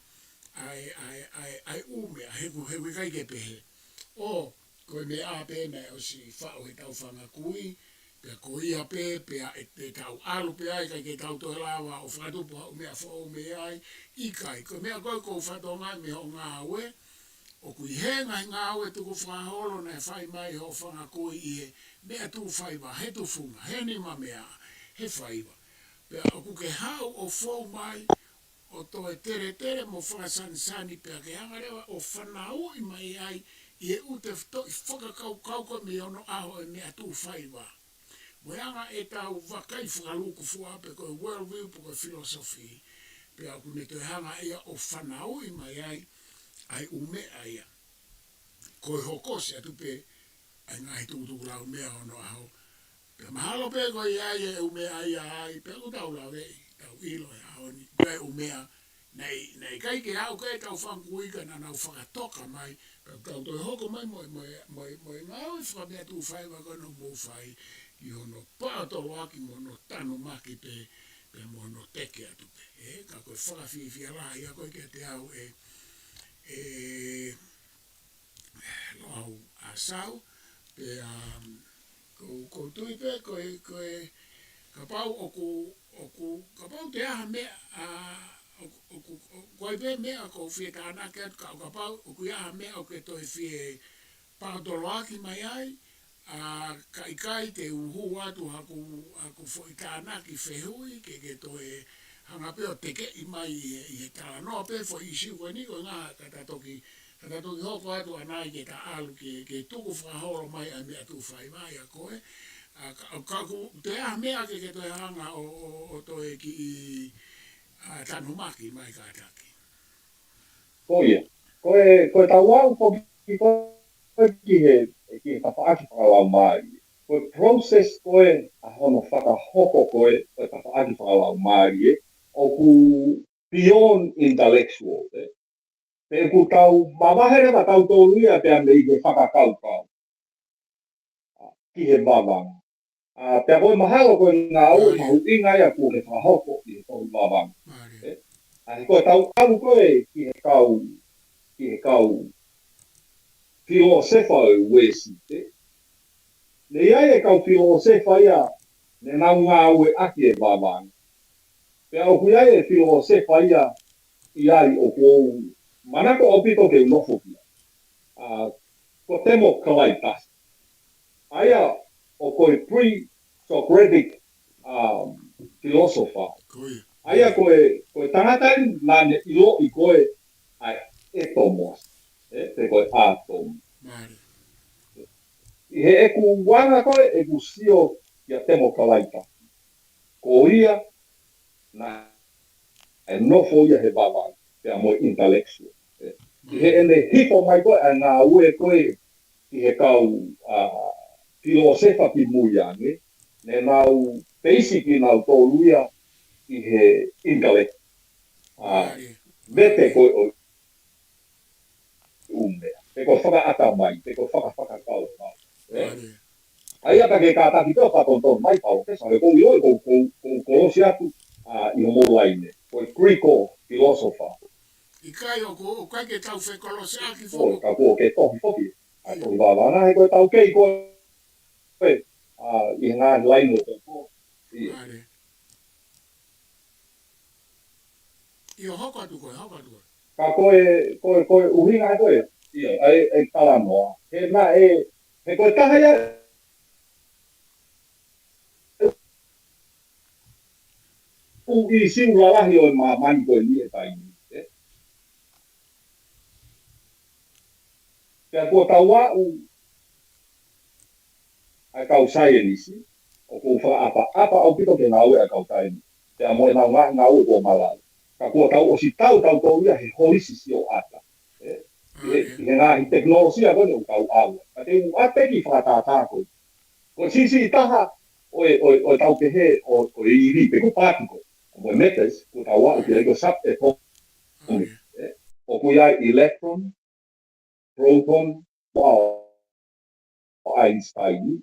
ʻa e, ʻa e, ʻa e, ʻa e ʻū meʻa, he ʻoku, he ʻoku ʻikai ke pehē. ʻO, ko e meʻa pē naʻe ʻosi faʻo he tau fanga kui, pea ko ia pē, pea ʻe, ʻe tau ʻalu pē ai, ʻikai ke tau toe lava ʻo fakatupu ha ʻū meʻa foʻou mei ai, ʻikai. Ko e meʻa ko ē ʻoku ou fakatokangaʻi mei hoʻo ngāue, ʻoku ʻi he ngaahi ngāue tukufakaholo naʻe fai mai hoʻo fanga kui ʻi he meʻatūfaiva, he tufunga, he nimameaʻa, he faiva. Pea ʻoku ke haʻu ʻo fou mai, ʻo toe teletele mo fakasanisani pea ke hanga leva ʻo fanauʻi mai ai ʻi he ʻū tefitoʻi fakakaukau ko ē mei onoʻaho ʻo e meʻatūfaiva. Mo e anga ʻetau vakai fakalūkufua pe ko e world view pe ko e philosophy. Pea ʻoku ne toe hanga ia ʻo fanauʻi mai ai ʻa e ʻū meʻa ia. Ko e hokosi atu pē ʻa e ngaahi tukutuku laumeʻa ʻo onoʻaho. Pea mahalo pē ko ia ia e ʻū meʻa ia ai, pea ʻoku tau laveʻi, tau ʻilo he ʻaho ni, ko e ʻū meʻa, naʻe, naʻe ʻikai ke aʻu ki ai ʻetau fanga kui ka naʻa nau fakatoka mai, pea ʻoku tau toe hoko mai mo e, mo e, mo e, mo e ngāue fakameʻatūfaiva ko ē naʻa mou fai, ʻi hono paotoloaki mo hono tanumaki pē, pea mo hono teke atu pē. Ē, ka ko e fakafiefia lahi ia ko ē kiate au ē, ē, Loʻau ʻa Sau, pea, um, ko, ko u tui pē, ko e, ko e, kapau ʻoku, ʻoku, kapau te aha meʻa, ʻa, ʻoku, ʻoku, ʻoku ʻi ai pē meʻa ʻoku ou fie tānaki atu, ka, kapau ʻoku ʻi ai meʻa ʻoku ke toe fie paotoloaki mai ai, ʻa, ka ʻikai te u hū atu haku, haku foʻi tānaki fehuʻi, ke, ke toe hanga pē ʻo tekeʻi mai ʻi he, ʻi he talanoa pē foʻi ʻīsiu ko eni ko e ngaahi ka ta toki, ka ta toki hoko atu ʻanai ke ta ʻalu ke, ke tukufakaholo mai ʻa e meʻatūfaiva ia ko ē. ʻA, ka, ka ʻoku te aha meʻa ke, ke toe hanga ʻo, ʻo, ʻo toe kiʻi, ʻa, tanumaki mai kātaki. Ko ia. Ko e, ko e tau au ko ki, ko e ki he, ki he tafaʻaki fakalaumālie. Ko e process ko ē ʻa hono fakahoko ko ē, ko e tafaʻaki fakalaumālie, ʻoku beyond intellectual, ē. Pea ʻoku tau mavahe leva tautolu ia pea mei he fakakaukau. ʻA, ki he vavanga. ʻA, pea ko e mahalo ko e ngāue mahuʻinga ia kuo ke fakahoko ʻi he tohi vavanga. Mālie. Ē? ʻA, he ko e tau ʻalu ko ē ki he kau, ki he kau filōsefa ʻo e Uēsite. Ne ʻi ai e kau filōsefa ia, ne nau ngāueʻaki e vavanga. Pea ʻoku ʻi ai e filōsefa ia, ʻi ai ʻoku ou manako ʻaupito ke u nofo ki ai. ʻA, ko Democritus. ʻA ia ʻoku ou pre-Socratic, um, philosopher. Ko ia. ʻA ia ko e, ko e tangata eni naʻa ne ʻiloʻi ko ē ʻa e ʻētomo, ē, pe ko e ʻātomo. Mālie. ʻI heʻeku anga ko ē ʻeku sio kia Democritus. Ko ia naʻe nofo ia he vavanga, pea mo e intellectual. Ē, ʻi heʻene hifo mai ko ē ʻa e ngāue ko ē ki he kau, ʻa, filōsefa kimui ange, ne nau peisi kinautolu ia ʻi he intellect. ʻA, Mālie. Vete ko ē ʻo e ʻū meʻa. Pe ko e fakaʻatamai, pe ko e fakafakakaukau. Ē? Mālie. ʻA ia ka ke kātaki pē ʻo fakatonutonu mai, Palōfesa, he ʻoku ou ʻilo, ʻoku ou, ʻoku ou, ʻoku ou kolosi atu, ʻa, ʻi hoʻomou laine. Ko e Greek philosopher. ʻIkai ʻoku, ʻoku ʻikai ke tau fekolosiʻaki foki. Ka kuo ke tohi foki. ʻA, tohi vavanga, he ko e tau kei ko ē, ʻa, ʻi he ngaahi laine ʻo ko. ʻIo. Mālie. ʻIo, hoko atu koe, hoko atu koe. Ka ko e, ko e, ko e ʻuhinga ko ē. ʻIo, ʻa e, ʻa e talanoa. He naʻe, he ko e taha ia ʻū ʻīsiu lalahi ʻo e māmani ko eni he taimi ni, ē? Pea kuo tau aʻu ʻa e kau saienisi, ʻoku ou fakaʻapaʻapa ʻaupito ki he ngāue ʻa e kau saienisi. Pea mo ʻenau ngaahi ngāue kuo malava. Ka kuo tau ʻosi tau tautolu ia he holisi sioʻata. Ē? ʻI he, ʻi he ngaahi tekinolosia ko eni ʻoku tau ʻalu. Ka te u ʻoatu e kiʻi fakatātā ko ē. Ko e siʻisiʻi taha ʻo e, ʻo e, ʻo e tau pehē ʻo, ʻo e ʻīvi pe ko e particle. mo e metals, kuo tau aʻu ki ai ko e sub-atomic, ē? ʻOku ʻi ai electron, proton, ʻa Einstein,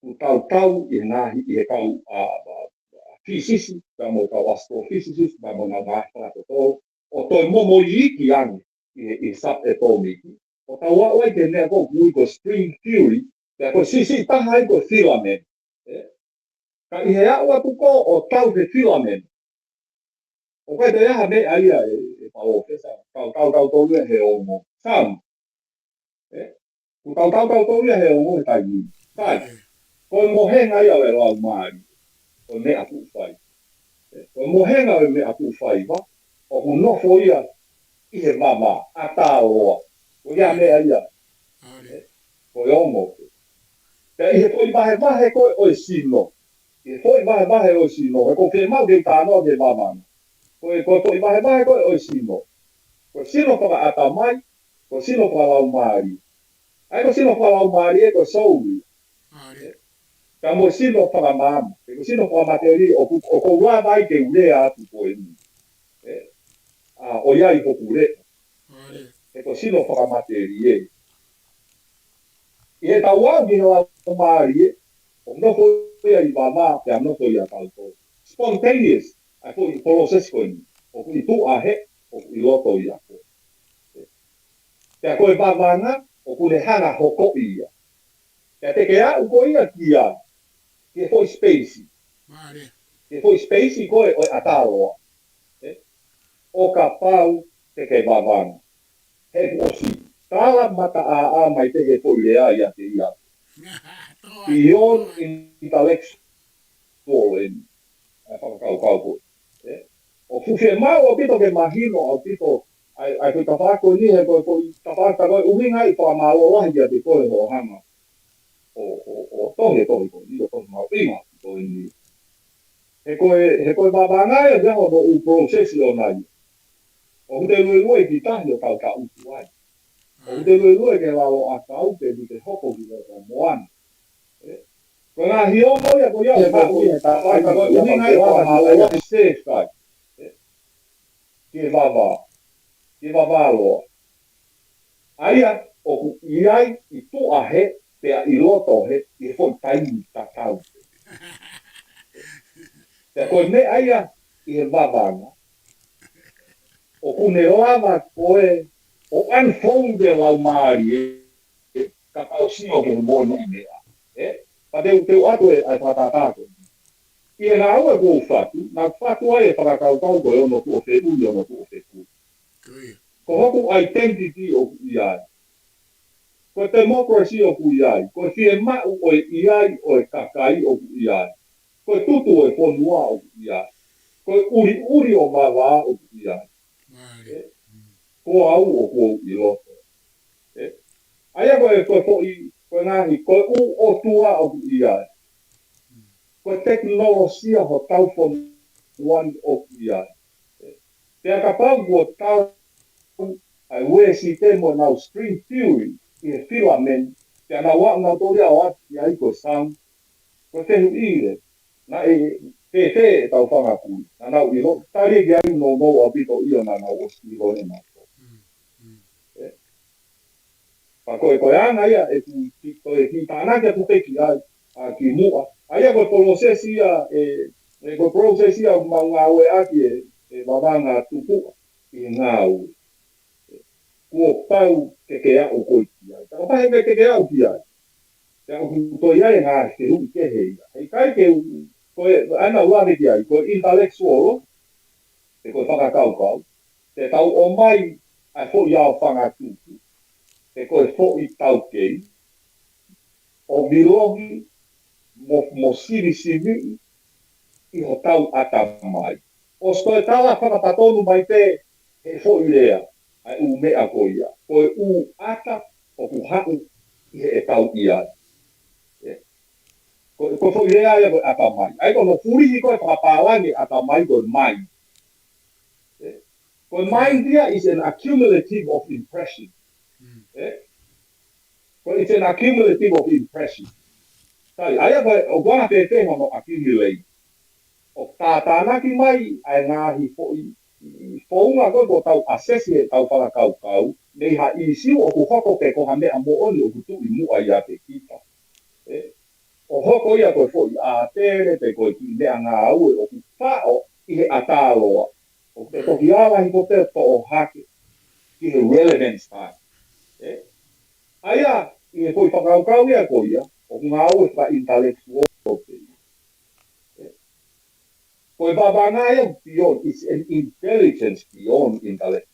kuo tau tau ʻi he ngaahi, ʻi he kau, ʻa, ʻa, ʻa, physicist, pea mo e kau astrophysicist, pea mo e ngaahi fakatotolo, ʻo toe momoʻi iiki ange ʻi he, ʻi he sub-atomic, ʻo tau aʻu ai ki he meʻa ko ē ʻoku ui ko e string theory, pea ko e siʻisiʻi taha ai ko e filament. Ē? Ka ʻi he aʻu atu ko ē ʻo tau he filament, ʻoku ʻikai toe ʻi ai ha meʻa ia ē, ʻe palōfesa, tau, tau, tau tolu ia he ongo. Sam. Ē? Kuo tau, tau, tau tolu ia he ongo he taimi ni. Sai. Ko e mohenga ia ʻo e laumālie, ko e meʻa kuo fai. Ē? Ko e mohenga ʻo e meʻa kuo fai, ʻoku nofo ia ʻi he vavā, ʻatā loa. Ko ia meʻa ia. Ko e ongo. Pea ʻi he foʻi vahevahe ko ē ʻo e sino. ʻI he foʻi vahevahe ʻo e sino. He ʻoku fiemaʻu ke u talanoa ki he vavā. Ko e, ko e foʻi vahevahe ko ē ʻo e sino. Ko e sino fakaʻatamai, ko e sino fakalaumālie. ʻA ia ko e sino fakalaumālie, ko e soul. Ka mo e sino fakamam-, ko e sino fakamatelie, ʻoku, ʻoku ou lava ai ke u lea atu ko eni. Ē, ʻa, ʻoku ʻi ai hoku leʻo. He ko e sino fakamatelie. ʻI heʻetau aʻu ki he laumālie, ʻoku nofo ia ʻi vavā, pea nofo ia tautolu. Spontaneous, ʻa e foʻi process ko eni. ʻOku ʻi tuʻa hē, ʻoku ʻi loto ia ko ē. Pea ko e vavanga, ʻoku ne hanga hokoʻi ia. Pea te ke aʻu ko ia ki ai, ki he foʻi space. Ki he foʻi space ko ē ʻo e ʻatā loa. Ē? ʻO kapau te ke vavanga. He kuo ʻosi. Tala mataʻāʻā mai pē he foʻi lea ia te ia. Beyond intellectual eni. ʻA e fakakaukau ko ē. Ē? ʻOku fiemaʻu ʻaupito ke mahino ʻaupito ʻa e, ʻa e foʻi tafaʻaki ko eni he ko e foʻi tafaʻaki ko e ʻuhinga ʻi fakamālō lahi kiate koe hoʻo hanga ʻo, ʻo, ʻo tohi e tohi ko eni, ʻo tohi mahuʻinga ko eni. He ko e, he ko e vavanga ia ʻoku ʻi ai hono ʻū process ʻoʻona ia. ʻOku te luelue ki tahi ʻo tau taʻutu ai. ʻOku te luelue ki lalo ʻakau pe ʻoku te hoko ki loto moana. Ē? Ko e ngaahi ongo ia ko ia ʻoku ʻi ai he tafaʻaki ko e ʻuhinga ia ʻo e fakamālō lahi sēfai. Ē? Ki he vavā. Ki he vavā loa. ʻA ia ʻoku ʻi ai ʻi tuʻa hē, pea ʻi loto hē, ʻi he foʻi taimi tatau. Pea ko e meʻa ia ʻi he vavanga, ʻoku ne lava ko ē ʻo unfold e laumālie, ka tau sio ki he moʻoni meʻa. Ē? Pea te u, te u ʻoatu e, ʻa e fakatātā ko ē. ʻI he ngāue kuo u fatu, naʻa ku fatu ai e fakakaukau ko e ono tuʻo feʻunu, ono tuʻo feʻunu. Ko hoku identity ʻoku ʻi ai. Ko e democracy ʻoku ʻi ai. Ko e fiemaʻu ʻo e ʻi ai ʻo e kakai ʻoku ʻi ai. Ko e tutu ʻo e fonua ʻoku ʻi ai. Ko e ʻuliʻuli ʻo vavā ʻoku ʻi ai. Ē? Ko au ʻoku ou ʻi loto. Ē? ʻA ia ko e, ko e foʻi, ko e ngaahi, ko e ʻū ʻotua ʻoku ʻi ai. Ko e tekinolosia hotau fonua ni ʻoku ʻi ai. Pea kapau kuo tau ʻa e Uēsite mo ʻenau string theory ʻi he filament, pea nau aʻu nautolu ia ʻo ʻoatu ki ai ko e sound, ko e fehuʻi leva, naʻe fēfē ʻetau fanga kui, naʻa nau ʻilo, tali ki ai nounou ʻaupito ʻio naʻa nau ʻosi ʻilo ʻe nautolu. Ē? Pea ko e, ko e anga ia ʻeku ki-, ko e kiʻi tānaki atu pē ki ai, ʻa, ki muʻa. ʻA ia ko e process ia, ē, ē, ko e process ia ʻoku mau ngāueʻaki ē, ē, vavanga tupuʻa ʻi he ngāue. Kuo pau ke ke aʻu koe ki ai. Ka ko e pehē ke ke aʻu ki ai. Pea ʻoku toe ʻi ai e ngaahi fehuʻi kehe ia. Heʻikai ke u, ko e, ʻa ia naʻa ku lave ki ai, ko e intellectual, pe ko e fakakaukau, te tau ʻomai ʻa e foʻi aofangatuku, pe ko e foʻi taukei, ʻo vilohi mo, mo sivisiviʻi ʻi hotau ʻatamai. ʻOsi toe tala fakapatonu mai pē he foʻi lea, ʻa e ʻū meʻa ko ia. Ko e ʻū ʻata ʻoku haʻu ʻi heʻetau ʻi ai. Ē? Ko, ko e foʻi lea ia ko e ʻatamai. ʻA ia ko hono fulihi ko e fakapālangi ʻatamai ko e mind. Ē? Ko e mind ia is an accumulative of impression. Ē? Ko e, it's an accumulative of impression. Sai, ʻa ia ko e, ʻoku anga fēfē hono accumulate. ʻo tātānaki mai ʻa e ngaahi foʻi founga ko ē ʻoku tau assess ʻi heʻetau fakakaukau, mei ha ʻīsiu ʻoku hoko pe ko ha meʻa moʻoni ʻoku tuʻu ʻi muʻa ʻiate kita. ʻE, ʻo hoko ia ko e foʻi ʻātele pe ko e kiʻi meʻangāue ʻoku faʻo ʻi he ʻatā loa. ʻOku te toki ala hifo pē ʻo toʻo hake ki he relevance part. ʻE, ʻa ia, ʻi he foʻi fakakaukau ia ko ia, ʻoku ngāue faka-intellectual pē ia. ʻE, ko e vavanga ia beyond, it's an intelligence beyond intellect.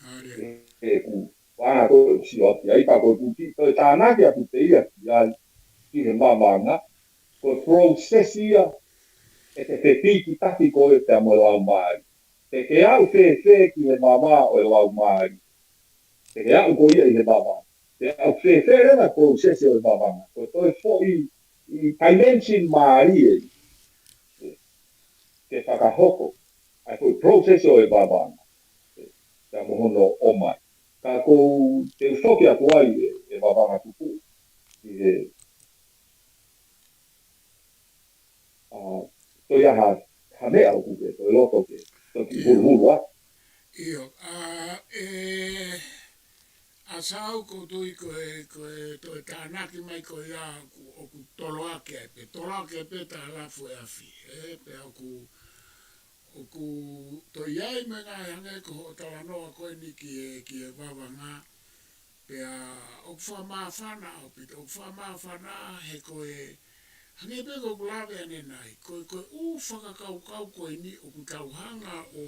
ʻE, ʻeku fanga ko e sio atu ai, ka ko e kuki, ko e tānaki atu pē ia ki ai, ki he vavanga, ko e process ia, ʻe te fepīkitaki koe pea mo e laumālie. Te ke aʻu fēfē ki he vavā ʻo e laumālie. Te ke aʻu ko ia ʻi he vavā. Te aʻu fēfē leva process ʻo e vavanga. Ko e toe foʻi ʻi dimension mālie ke fakahoko. ʻA e foʻi process ʻo e vavanga. Pea mo hono ʻomai. Ka ʻoku ou te u foki atu ai ʻe, ʻe vavanga tupu. ʻI he ʻa, toe ʻi ai ha, ha meʻa ʻoku ke, toe loto ke, toe ki huluhulu atu. ʻIo, ʻa, ʻe, ʻa Sau ʻoku ou tui ko e, ko e toe tānaki mai ko ia ʻoku, ʻoku toloaki ai pē, toloaki ai pē ta lafu e afi, ʻe, pea ʻoku, ʻoku toe ʻi ai mo e ngaahi hangē ko hoʻo talanoa ko eni ki he, ki he vavanga, pea ʻoku fakamāfana ʻaupito, ʻoku fakamāfana he ko e, hangē pē ko ʻeku lave ʻanenai, ko e, ko e ʻū fakakaukau ko eni ʻoku tau hanga ʻo,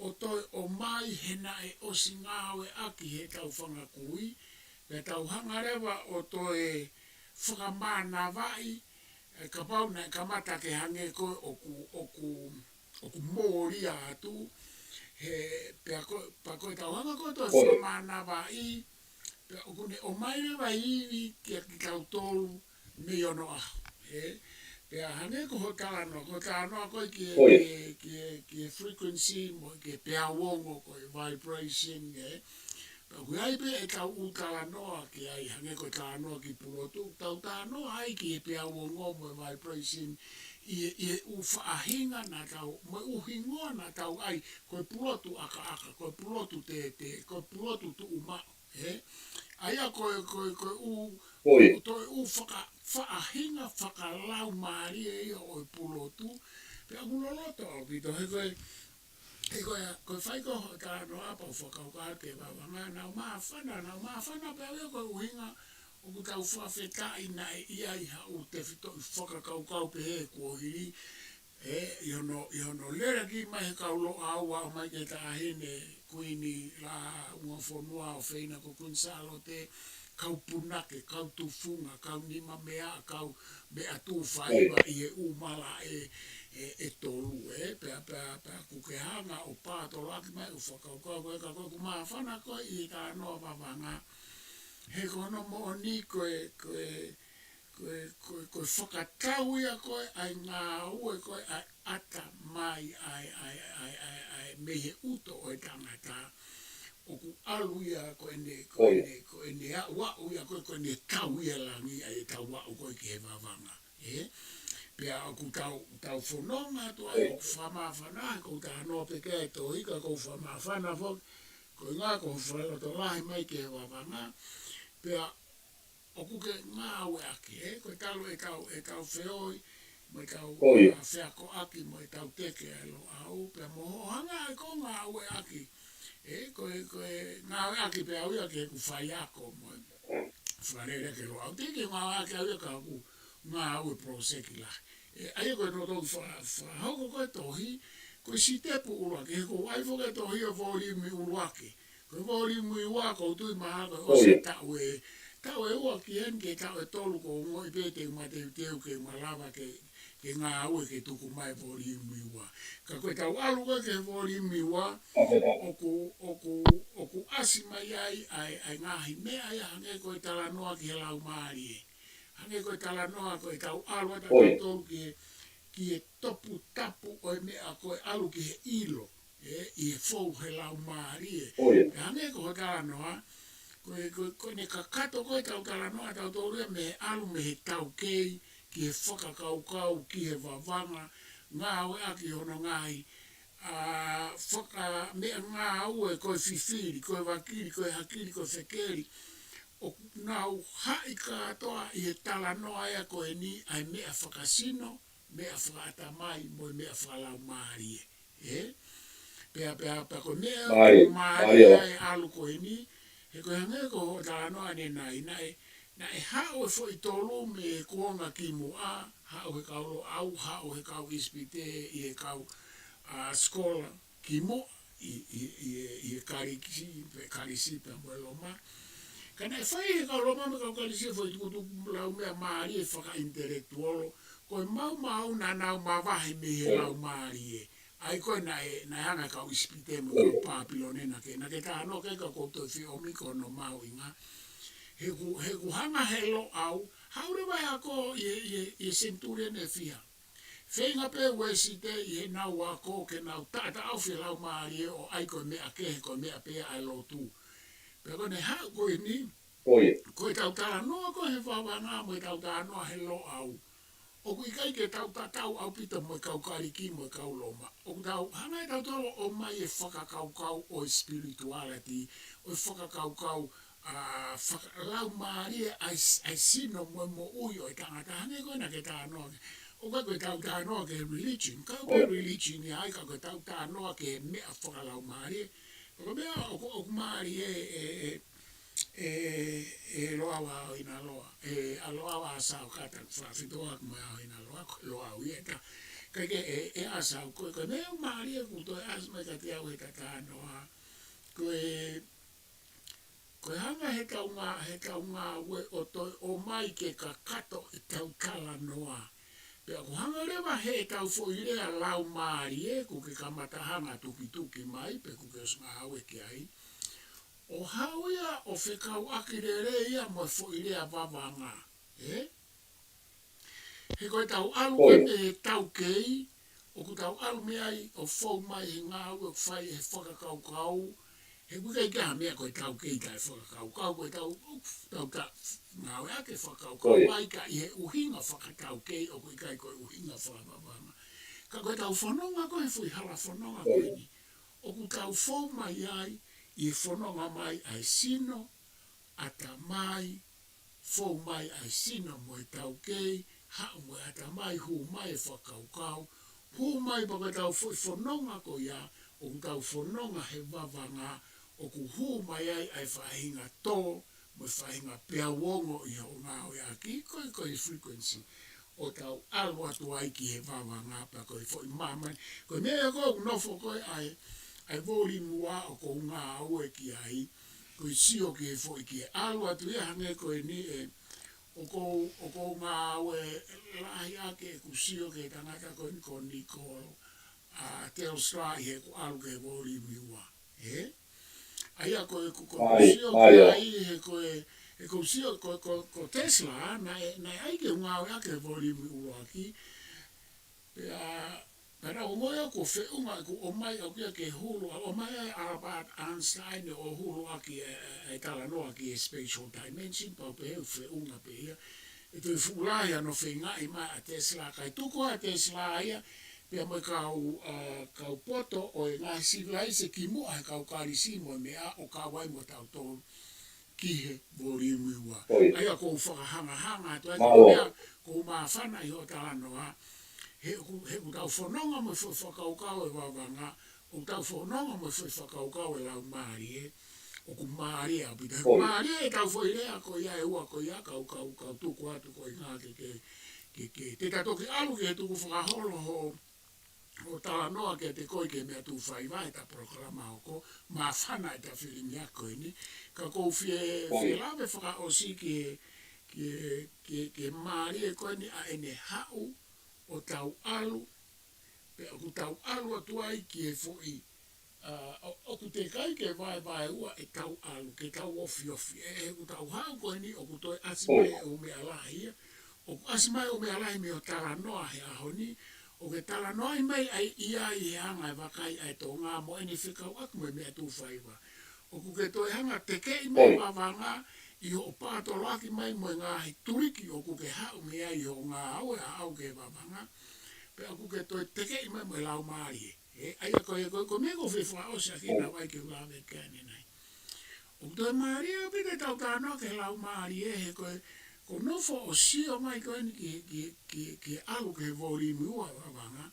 ʻo toe ʻomai he naʻe ʻosi ngāueʻaki heʻetau fanga kui, pea tau hanga leva ʻo toe fakamānavaʻi, ʻe kapau naʻe kamata ke hangē ko ē ʻoku, ʻoku, ʻoku mōlia atu, he pea ko, pea ko e tau hanga ko ē toe fakamānavaʻi, pea ʻoku ne ʻomai leva ivi kia kitautolu mei onoʻaho, ʻe? Pea hangē ko hoʻo talanoa, ko hoʻo talanoa ko ē ki he, ki he, ki he, ki he frequency mo e ki he peauongo ko e vibration, ʻe? Pea ʻoku ʻi ai pē ʻetau ʻū talanoa ki ai, hangē ko e talanoa ki Pulotu, tau talanoa ai ki he peauongo mo e vibration, ʻi he, ʻi he ʻū faʻahinga naʻa tau, mo e ʻū hingoa naʻa tau ʻai, ko e Pulotu ʻakaʻaka, ko e Pulotu tētē, ko e Pulotu tuʻumaʻu, ʻe? ʻA ia ko e, ko e, ko e ʻū, ko e toe ʻū faka-, faʻahinga fakalaumālie ia ʻo e Pulotu, pea ʻoku loloto ʻaupito, he ko e, he ko e, ko e fai ko hoʻo talanoa pea u fakakaukau ki he vavanga, naʻa ku māfana, naʻa ku māfana pē au ia ko e ʻuhinga ʻoku tau fakafetaʻi naʻe ʻi ai ha ʻū tefitoʻi fakakaukau pehē kuohili, ʻe, ʻi hono, ʻi hono lele ki mai he kau Loʻau ʻo aʻu mai ki he Taʻahine Kuini Lāungafonua ʻofeina ko Kuini Sālote, kau punake, kau tufunga, kau nimameaʻa, kau meʻatūfaiva ʻi he ʻū malaʻe ʻe, ʻe tolu, ʻe, pea, pea, pea ʻoku ke hanga ʻo pātoloaki mai ʻū fakakaukau ko ē, ka ko ʻeku māfana ko ē ʻi he talanoa vavanga. He ko hono moʻoni ko e, ko e, ko e, ko e, ko e fakatau ia ko ē ʻa e ngāue ko ē ʻa e ʻatamai ʻa e, ʻa e, ʻa e, ʻa e, ʻa e mei he ʻuto ʻo e tangata. ʻOku ʻalu ia ko ʻene, ko ʻene, ko ʻene aʻuaʻu ia ko ē, ko ʻene tau ia langi ʻa e tau aʻu ko ē ki he vavanga. ʻE? Pea ʻoku tau, tau fononga atu ai, ʻoku fakamāfana, ʻoku talanoa pē ki ai e tohi, ka ʻoku fakamāfana foki, ko e ʻuhinga ko e fakalotolahi mai ki he vavanga, pea ʻoku ke ngāueʻaki, ʻe? Ko e talu ʻetau, ʻetau feohi, mo ʻetau, ʻa, feakoʻaki, mo ʻetau teke ʻa e Loʻau, pea mo hoʻo hanga ʻe koe ʻo ngāueʻaki, ʻe? Ko e, ko e ngāueʻaki pē au ia ki heʻeku faiako, mo e fakalele ki he Loʻau. Teʻeki ke ngāueʻaki au ia ka ʻoku ngāue poloseki lahi. ʻE, ʻa ia ko e no tau fa-, fakahoko ko e tohi, ko e sitepu ʻuluaki, he ʻoku ʻi ai foki e tohi ʻo e volume ʻuluaki. Ko e volume ua ʻoku ou tui mahalo ko e ʻosi e taʻu ʻe, taʻu ʻe ua ki heni ki he taʻu ʻe tolu ʻoku ou ongoʻi pē te u mateuteu ke u malava ke, ke ngāue ke tuku mai volume ua. Ka ko ʻetau ʻalu ko ē ki he volume ua, ʻoku, ʻoku, ʻoku ʻasi mai ai ʻa e, ʻa e ngaahi meʻa ia hangē ko e talanoa ki he laumālie. Hangē ko e talanoa ko ʻetau ʻalu atu ʻatautolu ki he, ki he toputapu ʻo e meʻa ko e ʻalu ki he ʻilo, ʻe, ʻi he fou he laumālie. Pea hangē ko hoʻo talanoa, ko e, ko e, ko ʻene kakato ko ē ʻetau talanoa ʻatautolu ia mei he ʻalu mei he taukei ki he fakakaukau, ki he vavanga, ngāueʻaki hono ngaahi, ʻa, faka-, meʻangāue, ko e fifili, ko e vakili, ko e hakili, ko e fekeli. ʻOku nau haʻi kātoa ʻi he talanoa ia ko eni ʻa e meʻa fakasino, meʻa fakaʻatamai, mo e meʻa fakalaumālie. Ē? Pea, pea, pea ko e meʻa ʻoku mālie, mālie ʻa e ʻalu ko eni, he ko e hangē ko hoʻo talanoa ʻanenai, naʻe, naʻe haʻu e foʻi tolu mei he kuonga kimuʻa, haʻu he kau Loʻau, haʻu he kau ʻIsipite, ʻi he kau, ʻa, sikola kimuʻa, ʻi, ʻi, ʻi, ʻi he Kalisi, pe Kalisi pea mo e Loma. Ka naʻe fai he kau Loma mo e kau Kalisi e foʻi tukutuku lau meʻa mālie fakainitelekituolo, ko e maumau naʻa nau mavahe mei he laumālie. ʻA ia ko e naʻe, naʻe hanga e kau ʻIsipite mo e kau Pāpilone naʻa ke, naʻa ke talanoa ki ai ka ʻoku ou toe fie ʻomi ko hono mahuʻinga. He ʻoku, he ʻoku hanga he Loʻau, haʻu leva e ako ʻi he, ʻi he, ʻi he senituli ʻe fiha. Feinga pē Uēsite ʻi heʻenau ako ke nau taʻataʻofi e laumālie ʻo ʻai ko e meʻa kehe, ko e meʻa pē ia ʻa e lotu. Pea ko ʻene haʻu ko eni, ʻo ia, ko ʻetau talanoa ko ē he vavanga mo ʻetau talanoa he Loʻau, ʻoku ʻikai ke tau tatau ʻaupito mo e kau Kalisi mo e kau Loma. ʻOku tau hanga ʻe tautolu ʻo ʻomai e fakakaukau ʻo e spirituality, ʻo e fakakaukau, ʻa, fakalaumālie ʻa e s-, ʻa e sino mo e moʻui ʻo e tangata, hangē ko ē naʻa ke talanoa ki ai. ʻOku ʻikai ko ʻetau talanoa ki he religion, ka ko e religion ia ai, ka ko ʻetau talanoa ki he meʻa fakalaumālie. Ko e meʻa ʻoku, ʻoku mālie ē, ē, ē, ē Loʻau ʻa ʻAohinaloa, ē, ʻa Loʻau ʻa Asau, kātaki fakafetuʻutaki mo e ʻAohinaloa, ko Loʻau ia ē ta. Ka ke ē, ē Asau, ko e, ko e meʻa mālie ʻoku toe ʻasi mai kiate au he ta talanoa. Ko e, ko e hanga he tau ngā, he tau ngāue ʻo toe ʻomai ke kakato ʻetau talanoa. Pea ʻoku hanga leva heʻetau foʻi lea laumālie, ʻoku ke kamata hanga tukituki mai, pe ʻoku ke ʻosi ngāue ki ai, ʻo haʻu ia ʻo fekauʻaki lelei ia mo e foʻi lea vavanga. Ē? He ko ʻetau ʻalu, ʻoi, ko ē mei he taukei, ʻoku tau ʻalu mei ai ʻo fou mai he ngāue ʻoku fai he fakakaukau, he ʻoku ʻikai ke ʻi ai ha meʻa ko e taukei taʻe fakakaukau, ko ʻetau, tau ta-, ngāueʻaki e fakakaukau, ʻoi, ʻa ia ka ʻi he ʻuhinga fakataukei, ʻoku ʻikai ko e ʻuhinga fakavavanga. Ka ko ʻetau fononga ko ē he foʻi hala fononga ko, ʻoi, eni, ʻoku tau fou mai ai ʻi he fononga mai ʻa e sino, ʻatamai, fou mai ʻa e sino mo e taukei, haʻu mo e ʻatamai, hū mai e fakakaukau, hū mai pea ko ʻetau foʻi fononga ko ia, ʻoku tau fononga he vavanga, ʻoku hū mai ai ʻa e faʻahinga tō, mo e faʻahinga peau ongo ʻi hoʻo ngāueʻaki, ko e, ko e frequency ʻo tau ʻalu atu ai ki he vavanga pea ko e foʻi māmani. Ko e meʻa ia ʻoku ou nofo ko ē ʻa e, ʻa e volume ua ʻoku ou ngāue ki ai, ko e sio ki he foʻi ki he ʻalu atu ia hangē ko eni ē, ʻoku ou, ʻoku ou ngāue lahi ʻaki ʻeku sio ki he tangata ko eni ko Nicole, ʻa, Telstra ʻi heʻeku ʻalu ki he volume ua. Ē? ʻA ia ko e, ko, ko, ʻai, sio ʻai, ki ai, he ko e, he ko e sio, ko, ko, ko Tesla, naʻe, naʻe ʻai ke u ngāueʻaki e volume ʻuluaki. Pea, pea naʻa ku ongoʻi au kuo feʻunga ʻeku ʻomai ʻaʻaku ia ke hulu, ʻa, ʻomai ʻa Albert Einstein ʻo huluʻaki e, e, e talanoa ki he spatial dimension, pau pē he ʻoku feʻunga pē ia. ʻE toe fuʻu lahi hono feingaʻi mai ʻa Tesla, kae tuku ʻa Tesla ia, pea mo e kau, ʻa, kau poto ʻo e ngaahi sivilaise kimuʻa he kau Kalisi mo e meʻa ʻo kau ai mo tautolu ki he volume ua. ʻOi. ʻA ia ʻoku ou fakahangahanga atu ai, mālō, ko ia ʻoku ou māfana ʻi hoʻo talanoa, he ʻoku, he ʻoku tau fononga mo e foʻi fakakaukau e vavanga, ʻoku tau fononga mo e foʻi fakakaukau e laumālie, ʻoku mālie ʻaupito. ʻOi. Mālie ʻetau foʻi lea ko ia ʻe ua ko ia, kau, kau, kau tuku atu ko ia ke, ke, ke, ke, te ta toki ʻalu ki he tukufakaholo hoʻo, hoʻo talanoa kiate koe ki he meʻa tuʻo faiva he ta polokalama hoko, māfana ʻeta filingi ko eni. Ka ʻoku ou fie, ʻoi, fie lave fakaʻosi ki he, ki he, ki he, ki he mālie ko eni ʻa ʻene haʻu ʻo tau ʻalu, pea ʻoku tau ʻalu atu ai ki he foʻi, ʻa, ʻo, ʻoku teʻeki ai ke vaevaeua ʻetau ʻalu, ke tau ofiofi. ʻE, ʻe, ʻoku tau haʻu ko eni, ʻoku toe ʻasi mai e ʻū meʻa lahi ia. ʻOku ʻasi mai e ʻū meʻa lahi mei hoʻo talanoa he ʻaho ni, ʻoku ke talanoaʻi mai ai ia ʻi he anga e vakai ʻa e Tonga mo ʻene fekauʻaki mo e meʻa tuʻo faiva. ʻOku ke toe hanga tekeʻi mai, ʻoi, vavanga, ʻi hoʻo pātoloaki mai mo e ngaahi tuliki ʻoku ke haʻu mei ai ʻi hoʻo ngāue ʻaʻau ki he vavanga, pea ʻoku ke toe tekeʻi mai mo e laumālie. ʻE, ʻa ia ko e, ko e, ko e meʻa ʻoku ou fie fakaʻosi ʻaki ʻeku lave ki ai ʻanenai. ʻOku toe mālie ʻaupito ʻetau talanoa ki he laumālie he ko e, ko e nofo ʻo sio mai ko eni ki, ki, ki, ki he ʻalu ki he volume ua vavanga.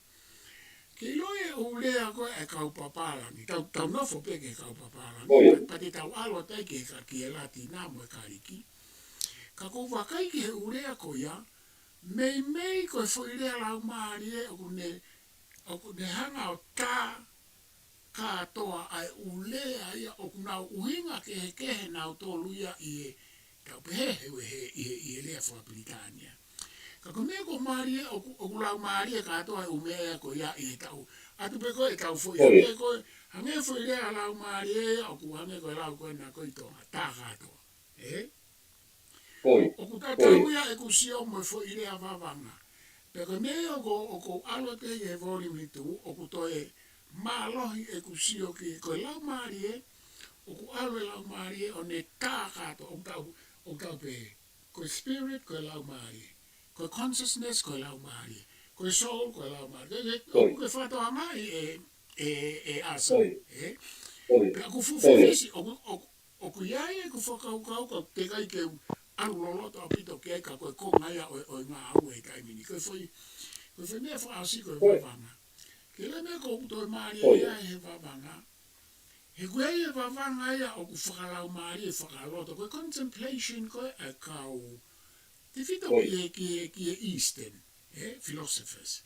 Ke ʻilo e ʻū lea ko ē ʻa e kau papālangi, tau, tau nofo pē ki he kau papālangi, pea, pea te tau ʻalu atu ai ki he ka, ki he Latina mo e Kalisi. Ka ʻoku ou vakai ki he ʻū lea ko ia, meimei ko e foʻi lea laumālie ʻoku ne, ʻoku ne hanga ʻo tā kātoa ʻa e ʻū lea ia ʻoku nau ʻuhinga kehekehe nautolu ia ʻi he, tau pehē he, he, ʻi he, ʻi he lea fakapilitānia. Ka ko e meʻa ʻoku mālie, ʻoku, ʻoku laumālie kātoa e ʻū meʻa ia ko ia ʻi he tau. ʻAtu pē ko e tau foʻi, hangē ko e, hangē foʻi lea laumālie ia ʻoku hangē ko e lau ko ena ko ē ʻi Tonga, tā kātoa. ʻE? ʻOku tatau ia ʻeku sio mo e foʻi lea vavanga. Pea ko e meʻa ia ʻoku, ʻoku ou ʻalu atu ai he volume two, ʻoku toe mālohi ʻeku sio ki, ko e laumālie, ʻoku ʻalu e laumālie ʻo ne tā kātoa, ʻoku tau, ʻoku tau pehē. Ko e spirit, ko e laumālie. Ko e consciousness, ko e laumālie. Ko e soul, ko e laumālie. Ke, ke, ʻoku ke fakatokangaʻi ē, ē, ē ʻAsa, ē? Pea ʻoku fuʻu fefisi, ʻoku, ʻoku, ʻoku ʻi ai ʻeku fakakaukau ka ʻoku teʻeki ai ke u ʻalu loloto ʻaupito ki ai ka ko e konga ia ʻo, ʻo e ngāue he taimi ni. Ko e foʻi, ko e foʻi meʻa fakaʻosi ko e vavanga. Ke lea meʻa ʻoku toe mālie ia he vavanga. He ko e vavanga ia ʻoku fakalaumālie fakaloto. Ko e contemplation ko ē ʻa e kau tefito ki he, ki he, ki he Eastern, ē, philosophers.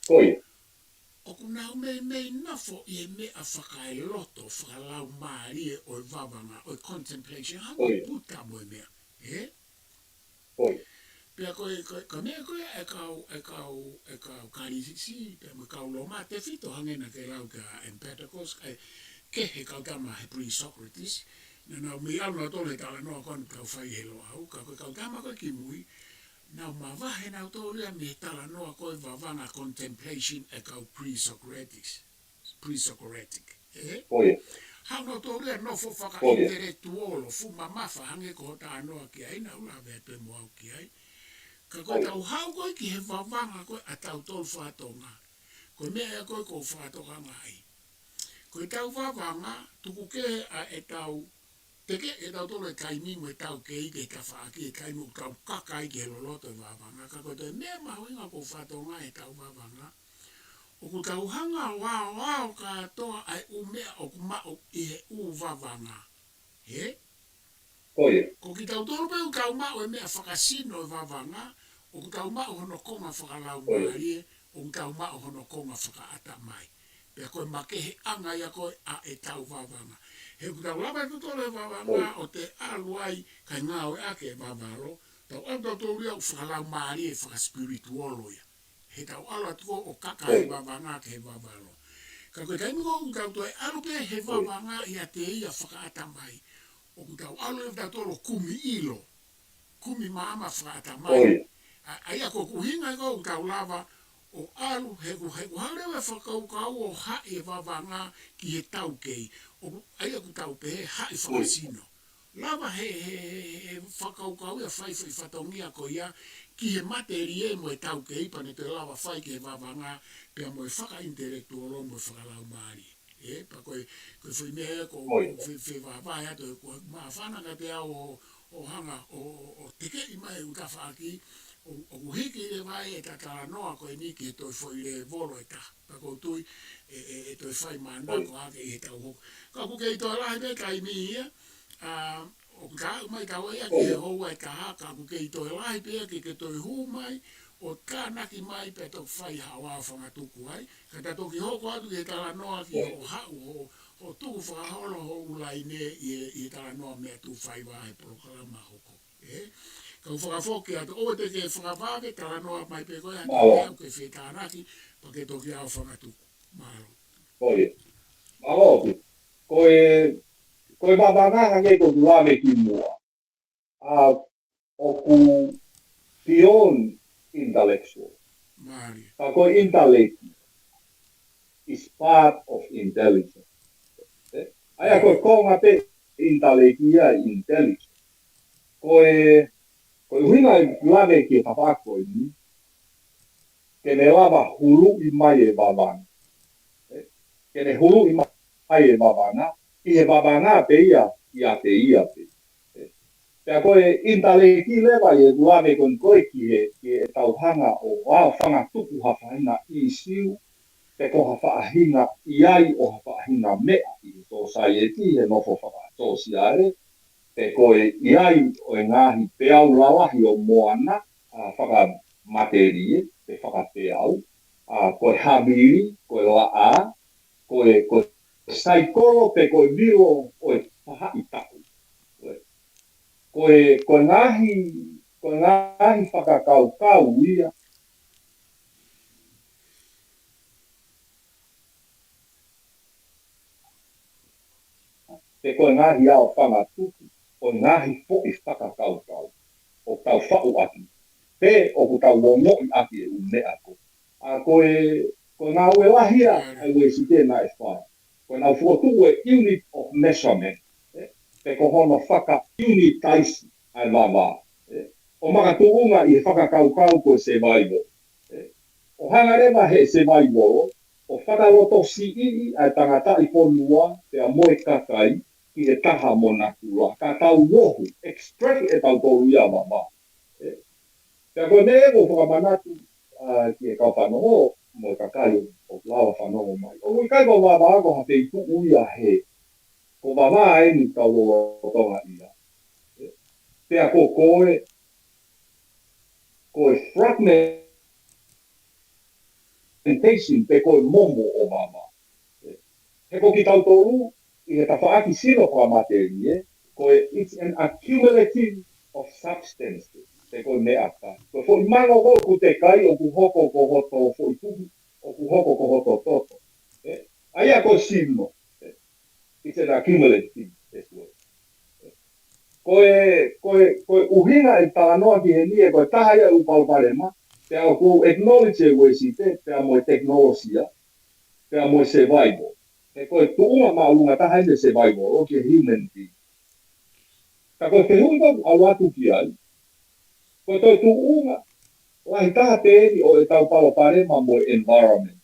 ʻOku nau meimei nofo ʻi he meʻa fakaeloto, fakalaumālie ʻo e vavanga, ʻo e contemplation, hangē ko Buddha mo e meʻa, ē? Pea ko e, ko e, ko e meʻa ko ē ʻa e kau, ʻa e kau, ʻa e kau Kalisi, pea mo e kau Loma, tefito hangē naʻa ke lau kia Empedocles, ʻa e, ki he kau tama he pre-Socrates, naʻa nau meimei ʻalu nautolu he talanoa ko eni ʻoku tau fai he Loʻau, ka ko e kau tama ko ē kimui, nau mavahe nautolu ia mei he talanoa ko e vavanga contemplation ʻa e kau pre-Socrates, pre-Socratic, ē? Haʻu nautolu ia nofo fakaʻiniteletuolo, fuʻu mamafa hangē ko hoʻo talanoa ki ai, naʻa ku lave atu pē mo au ki ai. Ka ko ʻetau haʻu ko ē ki he vavanga ko ē ʻa tautolu faka-Tonga. Ko e meʻa ia ko ē ʻoku ou fakatokangaʻi. Ko ʻetau vavanga, tuku kehe ʻa ʻetau, teke ʻe tautolu e taimi mo e taukei ki he tafaʻaki, e taimi ʻoku tau kaka ai ki he loloto e vavanga. Ka ko e toe meʻa mahuʻinga ʻoku ou fakatokangaʻi ʻetau vavanga, ʻoku tau hanga ʻo aoao kātoa ʻa e ʻū meʻa ʻoku maʻu ʻi he ʻū vavanga. Ē? Ko kitautolu pē ʻoku tau maʻu e meʻa fakasino e vavanga, ʻoku tau maʻu hono konga fakalaumālie, ʻoku tau maʻu hono konga fakaʻatamai. Pea ko e makeheʻanga ia ko ē ʻa ʻetau vavanga. He ʻoku tau lava ʻe tautolu e vavanga ʻo toe ʻalu ai kae ngāueʻaki e vavalo, tau ʻalu tautolu ia ʻo fakalaumālie, fakaspirituolo ia. He tau ʻalu atu ko ē ʻo kaka he vavanga ki he vavalo. Ka ko e taimi ko ē ʻoku tau toe ʻalu pē he vavanga ʻiate ia fakaʻatamai, ʻoku tau ʻalu ʻe tautolu ʻo kumi ʻilo, kumi maama fakaʻatamai. ʻA, ʻa ia ko e ʻuhinga ia ko ē ʻoku tau lava ʻo ʻalu, he ʻoku, he ʻoku haʻu leva e fakakaukau ʻo haʻi e vavanga ki he taukei. ʻOku, ʻa ia ʻoku tau pehē haʻi fakasino. Lava he, he, he, he fakakaukau ia fai foʻi fatongia ko ia ki he matelie mo e taukei pea ne toe lava fai ki he vavanga pea mo e fakaʻiniteletuolo mo e fakalaumālie. Ē, pea ko e, ko e foʻi meʻa ia ʻoku, ʻoku ou fe, fevavae atu, ʻoku māfana kiate au ʻo, ʻo hanga ʻo, ʻo, ʻo tekeʻi mai e ʻū tafaʻaki, ʻo, ʻoku hiki leva ai ʻeta talanoa ko eni ki he toe foʻi lēvolo ʻe taha. Pea ʻoku ou tui ʻe, ʻe, ʻe toe fai manako hake ʻi he taʻu hoko. Ka ʻoku kei toe lahi pē taimi ia, ʻa, ʻoku tau mai tau ia ki he houa ʻe taha, ka ʻoku kei toe lahi pē ia ke, ke toe hū mai, ʻo tānaki mai pea toki fai haʻo aofangatuku ai. Ka ta toki hoko atu ki he talanoa ki hoʻo haʻu, hoʻo, hoʻo tuku fakaholo hoʻo ʻū laine ʻi he, ʻi he talanoa meʻa tuʻu faiva he polokalama hoko. Ē? Ka u fakafoki atu, ʻoua te ke fakavave, talanoa mai pē koe, ʻa ke fie tānaki, pea ke toki aofangatuku. Mālō. Mālō. Ko e, ko e vavanga hangē ko ʻeku lave kimuʻa. ʻA, ʻoku beyond intellectual. Ka ko e intellect is part of intelligence. Ē? ʻA ia ko e konga pē intellect ia intelligence. Ko e, ko e ʻuhinga e lave ki he tafaʻaki ko eni, ke ne lava huluʻi mai e vavanga. Ke ne huluʻi mai e vavanga, ʻi he vavanga pē ia, ʻiate ia pē. Pea ko e intaleki leva ʻi he lave ko eni ko e ki he, ki he tau hanga ʻo aofangatuku ha faʻahinga ʻīsiu, pe ko ha faʻahinga ʻi ai ʻo ha faʻahinga meʻa ʻi he sōsaieti, he nofo fakasōsiale, pe ko e ʻi ai ʻo e ngaahi peau lalahi ʻo moana, ʻa, fakamatelie, pe fakapeau, ʻa, ko e havili, ko e laʻā, ko e, ko e saikolo pe ko e vilo ʻo e faʻahitaʻu. Ko e, ko e ngaahi, ko e ngaahi fakakaukau ia. Pe ko e ngaahi aofangatuku ʻo e ngaahi foʻi fakakaukau ʻoku tau faʻu ʻaki, pe ʻoku tau ongoʻi ʻaki e ʻū meʻa ko ē. ʻA, ko e, ko e ngāue lahi ia ʻa e Uēsite naʻe fai. Ko ʻenau fokotuʻu e unit of measurement, ē? Pe ko hono fakaunitaisi ʻa e vavā, ē? ʻO makatuʻunga ʻi he fakakaukau ko e survival, ē? ʻO hanga leva he survival ʻo fakalotosiʻi ʻa e tangataʻi fonua pea mo e kakai ki he taha mo natula. Ka tau ohu, extract ʻe tautolu ia vavā, ē? Pea ko e meʻa ʻoku ou fakamanatu, ʻa, ki he kau fanongo mo e kakai ʻoku lava fanongo mai. ʻOku ʻikai ko vavā ko ha feituʻu ia he, ko vavā eni tau lolotonga ia. Pea ko, ko e, ko e fragmentation pe ko e momo ʻo vavā. He ko kitautolu, ʻi he tafaʻaki sino fakamatelie, ko e, it's an accumulative of substance. Pe ko e meʻakai. Ko e foʻi mano ko ē ʻoku te kai, ʻoku hoko ko hoto foʻi tuku, ʻoku hoko ko hoto toto. Ē? ʻA ia ko e sino. Ē? It's an accumulative as well. Ko e, ko e, ko e ʻuhinga e talanoa ki heni ē, ko e taha ia e ʻū palopalema, pea ʻoku ou acknowledge e Uēsite, pea mo e tekinolosia, pea mo e survival. He ko e tuʻunga māʻolunga taha eni e survival, ʻo ki he human being. Ka ko e fehuʻi ʻoku ou ʻalu atu ki ai, ko e toe tuʻunga lahi taha pē eni ʻo e tau palopalema mo e environment.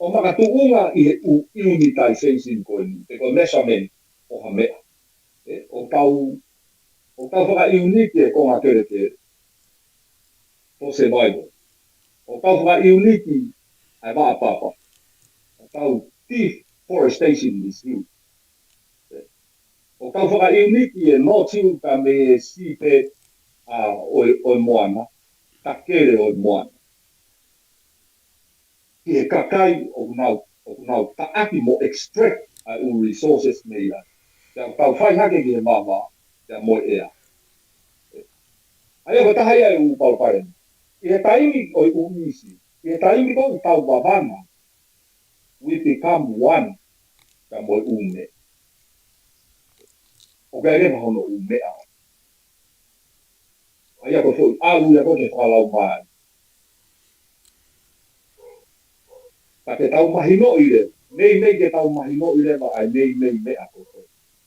ʻO makatuʻunga ʻi he u-, unitization ko eni, pe ko e measurement ʻo ha meʻa. Ē, ʻo tau, ʻo tau fakaʻiuniti e konga kelekele for survival. ʻO tau fakaʻiuniti ʻa e vaʻa papa. ʻO tau deforestation is huge. Ē, ʻo tau fakaʻiuniti e no till ka me e sipe, ʻa, ʻo e, ʻo e moana, takele ʻo e moana. Ki he kakai ʻoku nau, ʻoku nau taʻaki mo extract ʻa e ʻū resources mei ai. Pea tau fai hake ki he vavā, pea mo e ʻea. ʻA ia ko e taha ia e ʻū palopalema. ʻI he taimi ʻo e ʻū ʻīsiu, ʻi he taimi ko ē ʻoku tau vavanga, we become one, pea mo e ʻū meʻa. ʻOku ʻi ai leva hono ʻū meʻa. ʻA ia ko e foʻi ʻalu ia ko ē ke fakalaumālie. Ka te tau mahinoʻi leva, meimei ke tau mahinoʻi leva ʻa e meimei meʻa ko ē.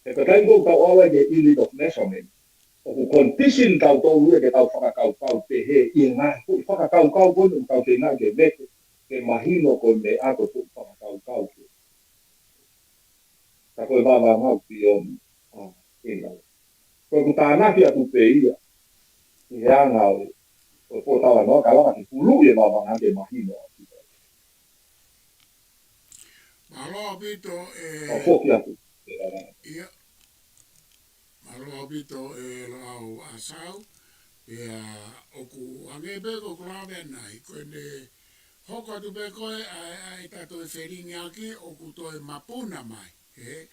He ko e taimi ko ē ʻoku tau ʻalu ai ki he unit of measurement, ʻoku condition tautolu ia ke tau fakakaukau pehē ʻi he ngaahi foʻi fakakaukau ko ē ʻoku tau feinga ke vete, ke mahino ko e meʻa ko e foʻi fakakaukau ko ē. Ka ko e vavanga ʻoku beyond, ʻa, ʻena. Ko ʻeku tānaki atu pē ia, ʻi he anga ʻo e, ʻo e pōtalanoa, ka lava ke huluʻi e vavanga ke mahino ʻa kita. Mālō ʻaupito, ē, ʻo foki atu. Ia. Mālō ʻaupito, ē, Laʻau ʻAsau. Pea ʻoku hangē pē ko ʻeku lave ʻanenai, ko ʻene hoko atu pē ko ē ʻa e, ʻa e tatou felingiaki ʻoku toe mapuna mai, ē?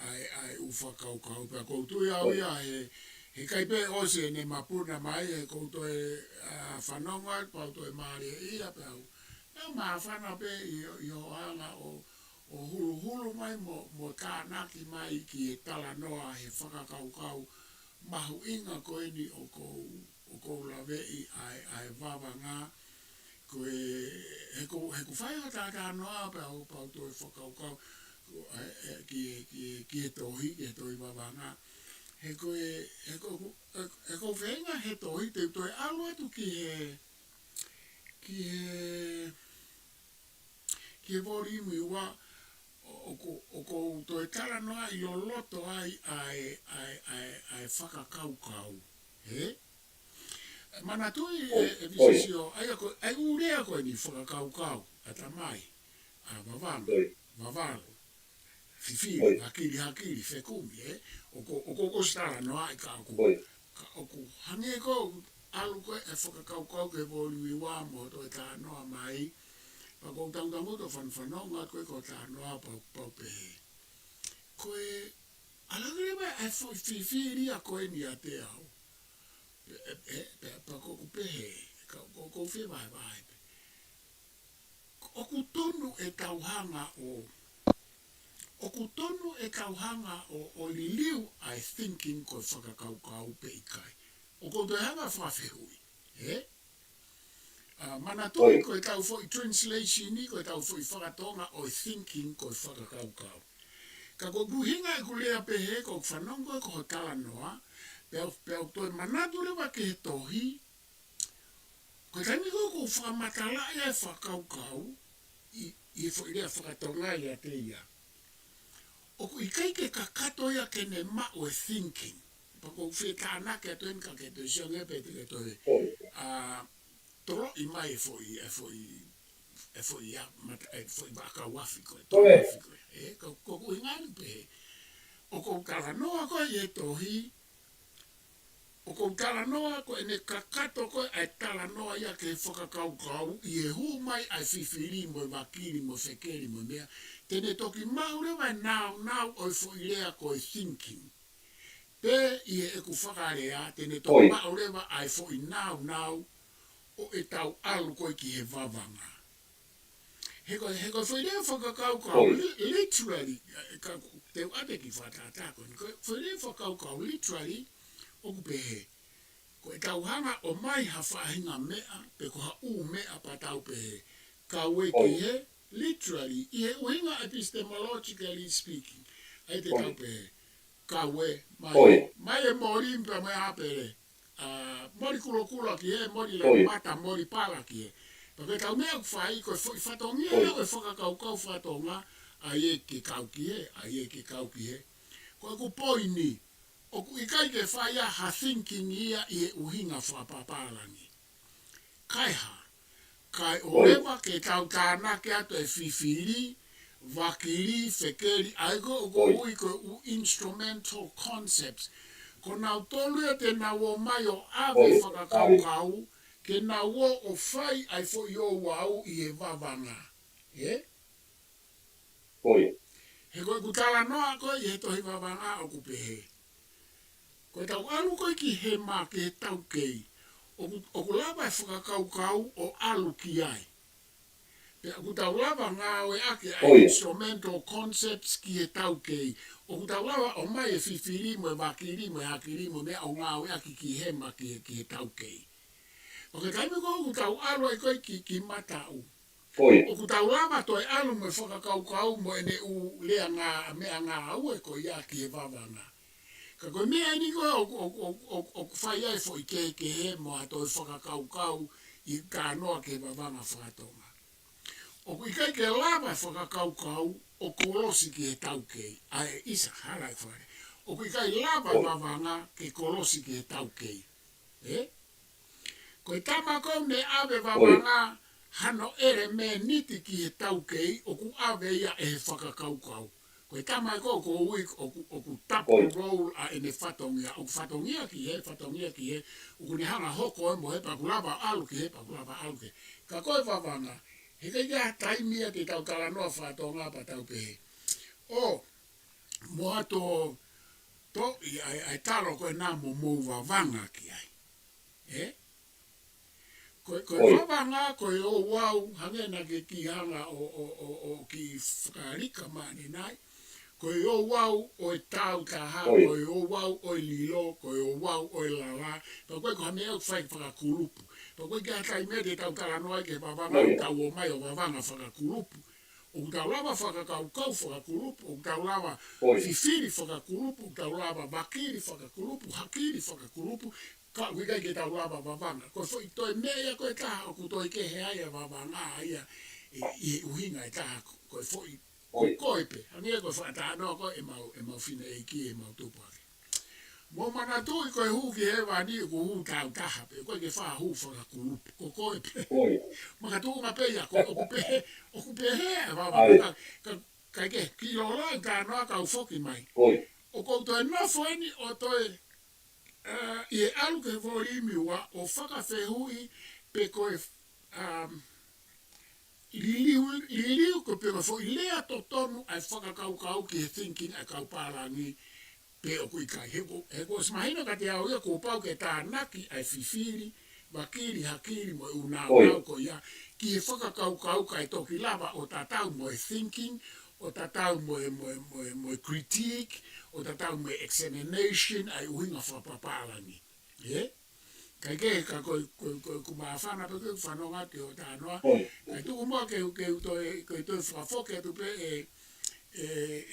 ʻA e, ʻa e ʻū fakakaukau pea ʻoku ou tui au ia he, he ʻikai pē ʻosi ʻene mapuna mai, he ʻoku ou toe, ʻa, fanongo atu pea u toe mālieʻia pea u. Pea māfana pē ʻi, ʻi hoʻo anga ʻo, ʻo huluhulu mai mo, mo tānaki mai ki he talanoa he fakakaukau mahuʻinga ko eni ʻoku ou, ʻoku ou laveʻi ʻa e, ʻa e vavanga. Ko e, he ʻoku, he ʻoku fai ʻo tātānoa pea u, pea u toe fakakaukau, ko e, e, ki, ki, ki he tohi, ki he tohi vavanga. He ko e, he ko, he, he ko e feinga he tohi te u toe ʻalu atu ki he, ki he, ki he volume ua, ʻo, ʻoku, ʻoku ou toe talanoaʻi loloto ai ʻa e, ʻa e, ʻa e, ʻa e fakakaukau. He? Manatuʻi e, e visisio, ʻa ia ko, ʻa e ʻū lea ko eni fakakaukau, ʻatamai, ʻa vavanga, vavalo, fifili, vakili, hakili, fekumi, ē? ʻOku, ʻoku, ʻoku ʻosi talanoaʻi ka ʻoku, ka ʻoku hangē ko ʻalu ko e fakakaukau ki he volume ua mo toe talanoa mai, pea ʻoku ou tangutangutu ʻo fanafanongo atu ko e ko e talanoa pau, pau pehē. Ko e, ʻalu ange leva ʻa e foʻi fifili ia ko eni ʻiate au. Pea, pea, pea, pea ʻoku ou pehē, ka ʻoku, ʻoku ou fie vahevahe pē. ʻOku tonu ʻetau hanga ʻo, ʻoku tonu ʻetau hanga ʻo, ʻo liliu ʻa e thinking ko e fakakaukau pe ʻikai. ʻOku ou toe hanga ʻo fakafehuʻi, ē? ʻA, manatuʻi ko ʻetau foʻi translation ni, ko ʻetau foʻi fakatonga ʻo e thinking ko e fakakaukau. Ka ko ʻeku ʻuhinga ʻeku lea pehē, ko ʻeku fanongo ko e ko ho talanoa, pea, pea u toe manatu leva ki he tohi, ko e taimi ko ē ʻoku ou fakamatalaʻi ʻa e fakakaukau, ʻi, ʻi he foʻi lea fakatonga ʻiate ia. ʻOku ʻikai ke kakato ia ke ne maʻu e thinking. Pea ʻoku ou fie tānaki atu eni ka ke toe sio ange pē te ke toe, ʻa, toloʻi mai e foʻi, e foʻi, e foʻi ʻa, mata, e foʻi vaʻakau afi ko ē, toloʻi afi ko ē. Ē, ka, ko ʻeku ʻuhinga eni pehē. ʻOku ou talanoa ko ē ʻi he tohi, ʻoku ou talanoa ko ʻene kakato ko ē ʻa e talanoa ia ki he fakakaukau ʻi he hū mai ʻa e fifili mo e vakili mo e fekeli mo e meʻa. Te ne toki maʻu leva e nāunau ʻo e foʻi lea ko e thinking. Pea ʻi heʻeku fakalea, te ne toki maʻu leva ʻa e foʻi nāunau ʻo ʻetau ʻalu ko ē ki he vavanga. He ko e, he ko e foʻi lea fakakaukau, li-, literally, ē, ka, te u ʻoatu e kiʻi fakatātā ko eni, ko e foʻi lea fakakaukau literally, ʻoku pehē. Ko ʻetau hanga ʻo ʻomai ha faʻahinga meʻa, pe ko ha ʻū meʻa pea tau pehē. Kau ē ki he, literally, ʻi he ʻuhinga epistemologically speaking. ʻA ia te tau pehē. Kau ē, mai, mai e moli pea mo e ʻāpele. ʻA, moli kulokula ki hē, moli laumata, moli pala ki hē. Pea ko ʻetau meʻa ʻoku fai, ko e foʻi fatongia ia ʻo e fakakaukau fakatonga, ʻa ia ke kau ki hē, ʻa ia ke kau ki hē. Ko ʻeku poini, ʻoku ʻikai ke fai ʻa ha thinking ia ʻi he ʻuhinga fakapapālangi. Kae hā, kae ʻoleva ke tau tānaki atu e fifili, vakili, fekeli, ʻa ia ko ē ʻoku ui ko e ʻū instrumental concepts. Ko nautolu ia te nau ō mai ʻo ʻave fakakaukau, ke nau ō ʻo fai ʻa e foʻi ouau ʻi he vavanga. Ē? He ko ʻeku talanoa ko ē ʻi he tohi vavanga ʻoku pehē. Ko ʻetau ʻalu ko ē ki hema ki he taukei. ʻOku, ʻoku lava e fakakaukau ʻo ʻalu ki ai. Pea ʻoku tau lava ngāueʻaki ʻa e instrumental concepts ki he taukei. ʻOku tau lava ʻomai e fifili mo e vakili mo e hakili mo e meʻa ʻo ngāueʻaki ki hema ki he, ki he taukei. Pea ko e taimi ko ē ʻoku tau ʻalu ai ko ē ki, ki mataʻu. ʻOku tau lava toe ʻalu mo e fakakaukau mo ʻene ʻū lea ngā, meʻangāue ko ia ki he vavanga. Ka ko e meʻa eni ko ē ʻoku, ʻoku, ʻoku, ʻoku, ʻoku fai ai foʻi kehekehe mo ha toe fakakaukau ʻi he talanoa ki he vavanga fakatonga. ʻOku ʻikai ke lava e fakakaukau ʻo kolosi ki he taukei, ʻa e isa hala e fale. ʻOku ʻikai lava e vavanga ke kolosi ki he taukei. Ē? Ko e tama ko ē ne ʻave vavanga hano ʻelemēniti ki he taukei ʻoku ʻave ia ʻe he fakakaukau. Ko e tama ko ē ʻoku ui, ʻoku, ʻoku tapu role ʻa ʻene fatongia, ʻoku fatongia ki hē, fatongia ki hē, ʻoku ne hanga hoko ē mo hē pea ʻoku lava ʻalu ki hē, pea ʻoku lava ʻalu ki hē. Ka ko e vavanga, he ʻikai ke ʻi ai ha taimi ia te tau talanoa fakatonga pea tau pehē. ʻO, mo ʻato, to, ʻi ai, ai talo ko ē naʻa mo mou vavanga ki ai. Ē? Ko e, ko e vavanga, ko e ouau, hangē naʻa ke kiʻi hanga ʻo, ʻo, ʻo, ʻo kiʻi fakalika mai ʻanenai. Ko e ouau ʻo e tau taha, ko e ouau ʻo e lilo, ko e ouau ʻo e lala. Pea ko e ko ha meʻa ʻoku fai fakakulupu. Pea ko e ke atai meʻa te tau talanoa ai ki he vavanga, tau ō mai ʻo vavanga fakakulupu. ʻOku tau lava fakakaukau fakakulupu, ʻoku tau lava fifili fakakulupu, ʻoku tau lava vakili fakakulupu, hakili fakakulupu, ka ʻoku ʻikai ke tau lava vavanga. Ko e foʻi toe meʻa ia ko e taha ʻoku toe kehe ai ʻa e vavanga ia ʻi, ʻi he ʻuhinga ʻe taha ko e foʻi ko koe pē. Hangē ko e fakatalanoa ko ē ʻemau, ʻemau fineʻeiki, ʻemau tupu hake. Mou manatuʻi ko e hū ki hēvani ʻoku hū tāutaha pē, ʻoku ʻikai ke faʻa hū fakakulupu, ko koe pē. Makatuʻunga pē ia, ko ʻoku pehē, ʻoku pehē ʻa e vavanga, ka, ka, ka ke ki lolo e talanoa kau foki mai. ʻOku ou toe nofo eni ʻo toe, ʻi he ʻalu ki he volume ua ʻo fakafehuʻi pe ko e, um, liliu, liliu ko pe ko e foʻi lea totonu ʻa e fakakaukau ki he thinking ʻa e kau pālangi pe ʻoku ʻikai. He ko, he ko e mahino kiate au ia kuo pau ke tānaki ʻa e fifili, vakili, hakili mo e ʻū naunau ko ia ki he fakakaukau kae toki lava ʻo tatau mo e thinking, ʻo tatau mo e, mo e, mo e, mo e critique, ʻo tatau mo e examination ʻa e ʻuhinga fakapapālangi. ʻE? Kae kehe ka ko, ko, ko, ko māfana pē ke fanonga ki hoʻo talanoa. Kae tuku muʻa ke, ke u toe, ke u toe fakafoki atu pē ʻe, ʻe, ʻe,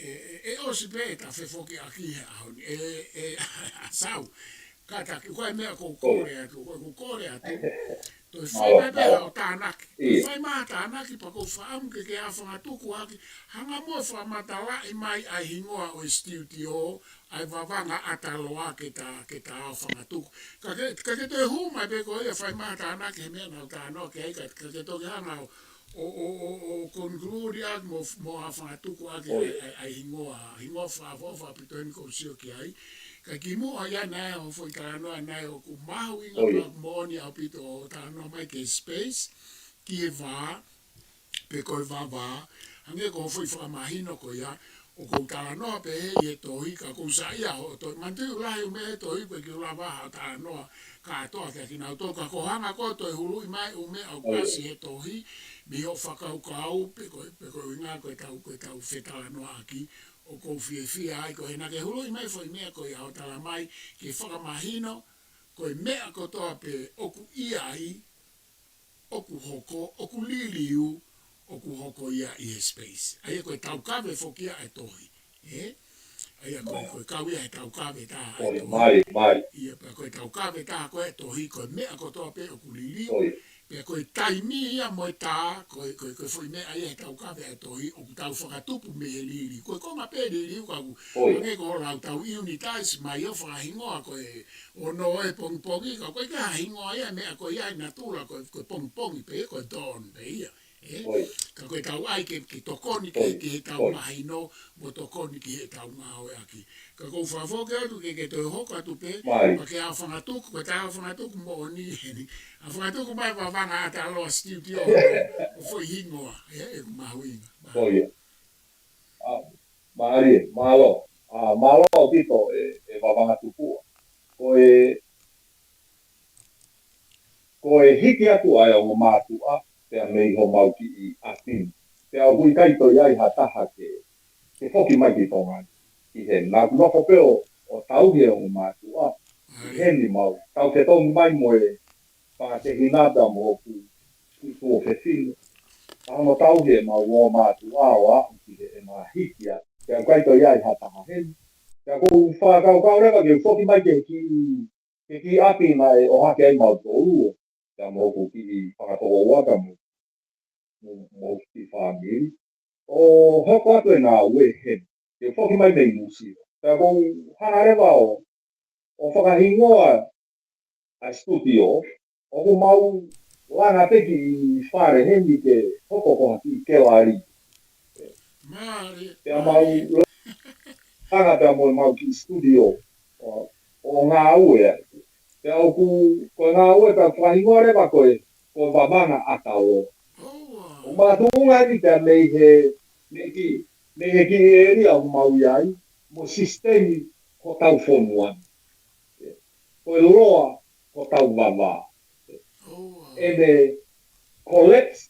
ʻe, ʻe ʻosi pē ʻeta fefokiʻaki he ʻaho ni. ʻE, ʻe, ʻa Sau. Kātaki, ko e meʻa ʻoku ou kole atu, ʻoku ou kole atu. Toe fai mai pē haʻo tānaki. Toe fai mai haʻo tānaki pea ʻoku ou fakaʻamu ke ke aofangatuku hake. Hanga muʻa ʻo fakamatalaʻi mai ʻa e hingoa ʻo e studio, ʻa e vavanga ʻataloa ke ta, ke ta aofangatuku. Ka ke, ka ke toe hū mai pē ko ia fai mai haʻo tānaki he meʻa naʻa ku talanoa ki ai ka, ka ke toki hanga ʻo, ʻo, ʻo, ʻo, ʻo conclude ʻaki mo, mo aofangatuku ʻaki ʻa e, ʻa e, ʻa e hingoa, hingoa fakaʻofoʻofa ʻaupito eni ʻoku ou sio ki ai. Ka kimuʻa ia naʻe ʻi ai hoʻo foʻi talanoa naʻe ʻoku mahuʻinga pea moʻoni ʻaupito hoʻo talanoa mai ki he space, ki he vā, pe ko e vavā, hangē ko hoʻo foʻi fakamahino ko ia, ʻoku ou talanoa pē ʻi he tohi, ka ʻoku ou saiʻia hoʻo tohi. Manatuʻi ʻoku lahi ʻū meʻa he tohi, ʻoku ʻikai ke u lava haʻo talanoa kātoa kiate kinautolu, ka ko hoʻo hanga ko ē ʻo toe huluʻi mai ʻū meʻa ʻoku ʻasi he tohi, mei hoʻo fakakaukau, pe ko, pe ko e ʻuhinga ko ʻetau, ko ʻetau fetalanoaʻaki, ʻoku ou fiefia ai, ko ʻene ke huluʻi mai foʻi meʻa ko ia ʻo tala mai, ke fakamahino, ko e meʻa kotoa pē ʻoku ʻi ai, ʻoku hoko, ʻoku liliu, ʻoku hoko ia ʻi he space. ʻA ia ko e taukave foki ia ʻa e tohi. ʻE? ʻA ia ko e, ko e kau ia he taukave taha ʻa e tohi. Mālie, mālie. ʻIa pea ko e taukave taha ko ē ʻa e tohi, ko e meʻa kotoa pē ʻoku liliu. Pea ko e taimi ia mo e tā, ko e, ko e, ko e foʻi meʻa ia he taukave ʻa e tohi, ʻoku tau fakatupu mei he liliu. Ko e konga pē liliu ka ʻoku, hangē ko hoʻo lau tau unitize mai ʻo fakahingoa ko e ono ʻo e pongipongi, ka ko e ka hingoa ia, meʻa ko ia ʻi natula, ko, ko e pongipongi pē, ko e dawn pē ia. ʻE? Ka ko ʻetau ʻai ke, ke tokoni ki, ki heʻetau mahino, mo tokoni ki heʻetau ngāueʻaki. Ka ʻoku ou fakafoki atu ke, ke toe hoko atu pē, pea ke aofangatuku, ko ʻeta aofangatuku moʻoni eni. Aofangatuku mai vavanga ʻataloa studio, ʻo foʻi hingoa, ʻe, ʻe mahuʻinga. Mālie. ʻA, mālie, mālō. ʻA, mālō ʻaupito ʻe, ʻe vavanga tupua. Ko e, ko e hiki atu ʻa e ongo mātuʻa, pea mei homau kiʻi ʻapi ni. Pea ʻoku ʻikai toe ʻi ai ha taha ke, ke foki mai ki Tonga ni. ʻI he naʻa ku nofo pē ʻo, ʻo tauhi e ongo mātuʻa. ʻI heni mau, tau fetongi mai mo e fakatehina pea mo hoku tuofefine. Ka hono tauhi ʻemau ongo mātuʻa ʻo aʻu ki heʻena hiki atu. Pea ʻoku ʻikai toe ʻi ai ha taha heni. Pea ʻoku ou fakakaukau leva ke u foki mai ki he kiʻi, ki he kiʻi ʻapi naʻe ʻohake ai mautolu. Pea mo hoku kiʻi fakatokoua pea mo, mo, mo hoku kiʻi fāmili. ʻO hoko atu e ngāue heni. Ke u foki mai mei Nuʻusila. Pea ʻoku ou hanga leva ʻo, ʻo fakahingoa ʻa e studio, ʻoku mau langa pē kiʻi fale heni ke hoko ko ha kiʻi kelali. Mālie. Pea mau langa pea mo ʻemau kiʻi studio ʻo, ʻo ngāue ai. Pea ʻoku, ko e ngāue pea fakahingoa leva ko e, ko e vavanga ʻataloa. ʻOku makatuʻunga eni pea mei he, mei he kiʻi, mei he kiʻi ʻēlia ʻoku mau ʻi ai, mo e sisitemi hotau fonua ni. Ko e loa hotau vavā. ʻEne collapse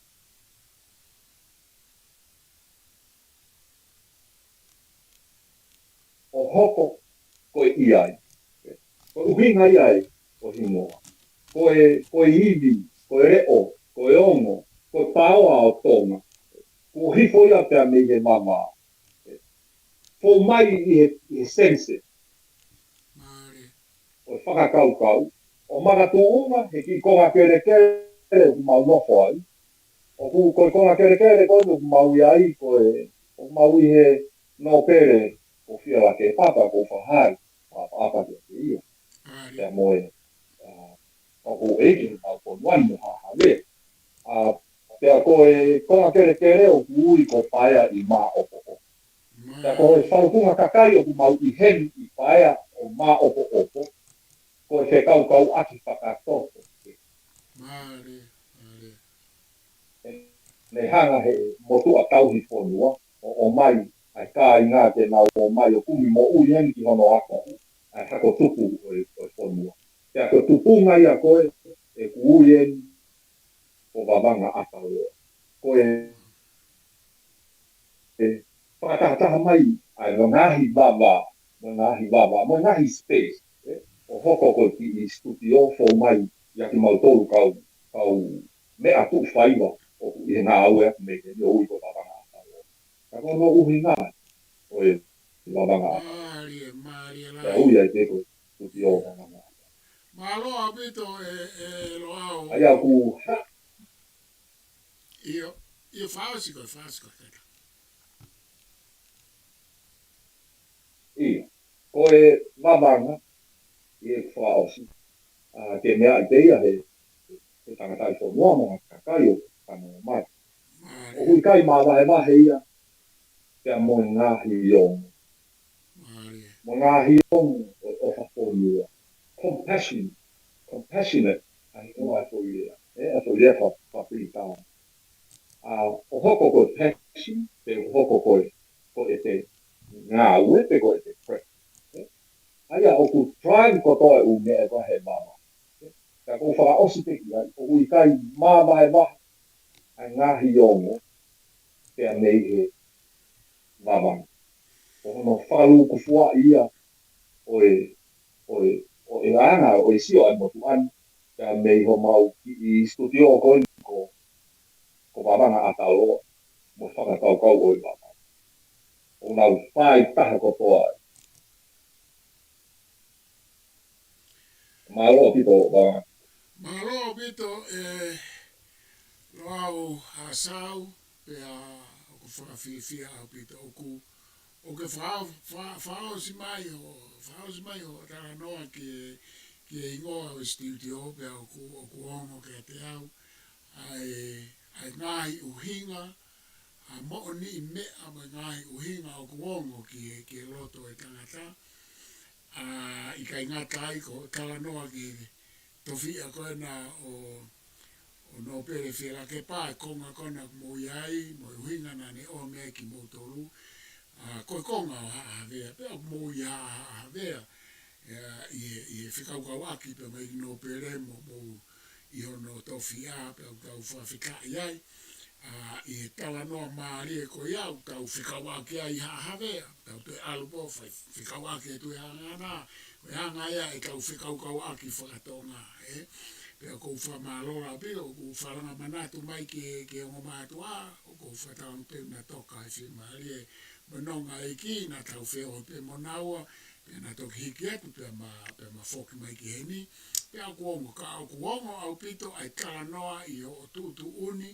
ʻo hoko ko e ʻi ai. Ko e ʻuhinga ia ʻo e hingoa. Ko e, ko e ivi, ko e leʻo, ko e ongo, ko e paoa ʻo Tonga. kuo hifo ia pea mei he mama. Fou mai ʻi he, ʻi he sense. Mālie. ʻO e fakakaukau. ʻO makatuʻunga he kiʻi konga kelekele ʻoku mau nofo ai. ʻOku ko e konga kelekele ko eni ʻoku mau ʻi ai, ko e, ʻoku mau ʻi he nōpele ko Fielakepa pea ʻoku ou fakahā ʻapaʻapa kiate ia. Mālie. Pea mo e, ʻa, ʻoku ʻeiki ʻemau fonua ni mo Haʻa Havea. ʻA, pea ko e konga kelekele ʻoku ui ko Paea ʻi Māʻopoʻopo. Pea ko e falukunga kakai ʻoku mau ʻi heni ʻi Paea ʻo Māʻopoʻopo, ko e fekaukauʻaki fakatoto. Mālie, mālie. Ne hanga he motuʻa tauhi fonua ʻo ʻomai ʻa e kāinga ke nau ō mai ʻo kumi moʻui heni ki hono ako ʻa e hako tupu ʻo e, ʻo e fonua. Pea ko e tupunga ia ko ē ʻoku ui eni ko Vavanga ʻAtaloa. Ko e, e fakatahataha mai ʻa e ngaahi vava, mo e ngaahi vava, mo e ngaahi space, ē, ʻo hoko ko e kiʻi studio fou mai ʻia kimautolu kau, kau meʻa tuʻu faiva ʻoku ʻi he ngāue ʻoku mei heni ʻo ui ko Vavanga ʻAtaloa. Ka ko hono ʻuhinga ʻo e Vavanga ʻAtaloa. Mālie, mālie lahi. Pea ui ai pē ko e studio Vavanga ʻAtaloa. Mālō ʻaupito ē, ē Loʻau. ʻA ia ʻoku ha- ʻIo, ʻio fakaʻosi ko e, fakaʻosi ko e kata. ʻIo, ko e Vavanga, ʻi he fakaʻosi. ʻA, ke meaʻi pē ia he, he tangataʻi fonua mo e kakai ʻoku fanongo mai. Mālie. ʻOku ʻikai māvahevahe ia, pea mo e ngaahi ongo. Mālie. Mo e ngaahi ongo ʻo, ʻo e fonua. Compassion, compassionate, ʻa e, ʻa e foʻi lea. Ē, ʻa e foʻi lea fa-, fakaPilitani. ʻA, ʻo hoko ko e passion, pe ʻo hoko ko e, ko ʻete ngāue, pe ko ʻete craft. Ē? ʻA ia ʻoku drive kotoa e ʻū meʻa ko ē he mama. Ē? Ka ʻoku ou fakaʻosi pē ki ai, ʻoku ʻikai māvahevahe ʻa e ngaahi ongo, pea mei he Vavanga. Ko hono fakalūkufuaʻi ia ʻo e, ʻo e, ʻo e anga, ʻo e sio ʻa e motuʻa ni, pea mei homau kiʻi studio ko eni ko, ko Vavanga ʻAtaloa, mo e fakakaukau ʻo e Vavanga. ʻOku nau fai taha kotoa ai. Mālō ʻaupito, Vavanga. Mālō ʻaupito, ē, Loʻau Haʻasau, pea ʻoku fakafiefia ʻaupito ʻoku, ʻoku ke fa-, fa-, fakaʻosi mai hoʻo, fakaʻosi mai hoʻo talanoa ki he, ki he hingoa ʻo e studio, pea ʻoku, ʻoku ongo kiate au ʻa e, ʻa e ngaahi ʻuhinga, ʻa e moʻoniʻi meʻa mo e ngaahi ʻuhinga ʻoku ongo ki he, ki he loto ʻo e tangata. ʻA, ʻikai ngata ai ko e talanoa ki he tofiʻa ko ena ʻo, ʻo Nōpele Fielakepa, e konga ko ena ʻoku mou ʻi ai, mo e ʻuhinga naʻa ne ʻomi ai kimoutolu. ʻA, ko e konga ʻo Haʻa Havea, pea ʻoku mou ʻi Haʻa, Haʻa Havea. ʻA, ʻi he, ʻi he fekaukauʻaki pea mei Nōpele mo, mo ʻi hono tofiʻa pea ʻoku tau fakafetaʻi ai. ʻA, ʻi he talanoa mālie ko ia ʻoku tau fekauʻaki ai Haʻa Havea. Tau toe ʻalu pē ʻo fai fekauʻaki atu e anga na. Ko e anga ia ʻetau fekaukauʻaki fakatonga, ē. Pea ʻoku ou fakamālō lahi pē, ʻoku ou falanga manatu mai ki he, ki he ongo mātuʻa, ʻoku ou fakatauange pē naʻa toka e fiemālie mo e nonga ʻEiki, naʻa tau feohi pē mo naua, pea naʻa toki hiki atu pea ma, pea ma foki mai ki heni. Pea ʻoku ongo ka, ʻoku ongo ʻaupito ʻa e talanoa ʻi hoʻo tuʻutuʻuni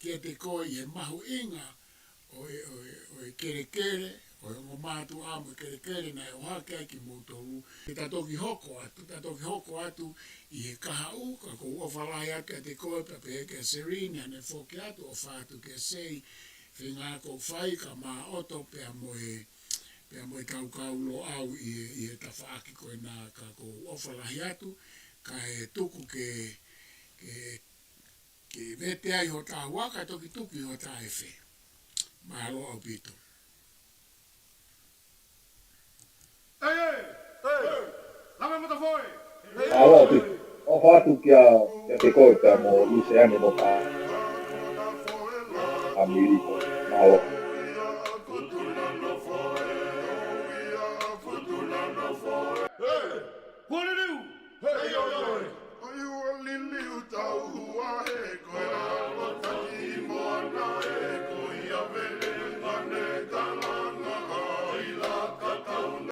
kiate koe ʻi he mahuʻinga ʻo e, ʻo e, ʻo e kelekele, ʻo e ongo mātuʻa mo e kelekele naʻe ʻohake ai kimoutolu. Pea ta toki hoko atu, ta toki hoko atu ʻi he kahaʻu, ka ʻoku ou ʻofa lahi atu kiate koe, pea pehē kia Selini, ʻa ʻene foki atu, ʻofa atu kia Sei, feinga ʻoku fai ka māʻoto pea mo e, pea mo e kaukau Loʻau ʻi he, ʻi he tafaʻaki ko ena ka ʻoku ou ʻofa lahi atu, kae tuku ke, ke, ke vete ai hota ua ka toki tuku ʻi hota efe. Mālō ʻaupito. Ei, ei, ei, lame mata foe. Mālō ʻaupito. ʻOfa atu kia, kiate koe pea mo Luseane mo e fāmili. Mālō. Hey, kuo liliu. Hey, oi, oi.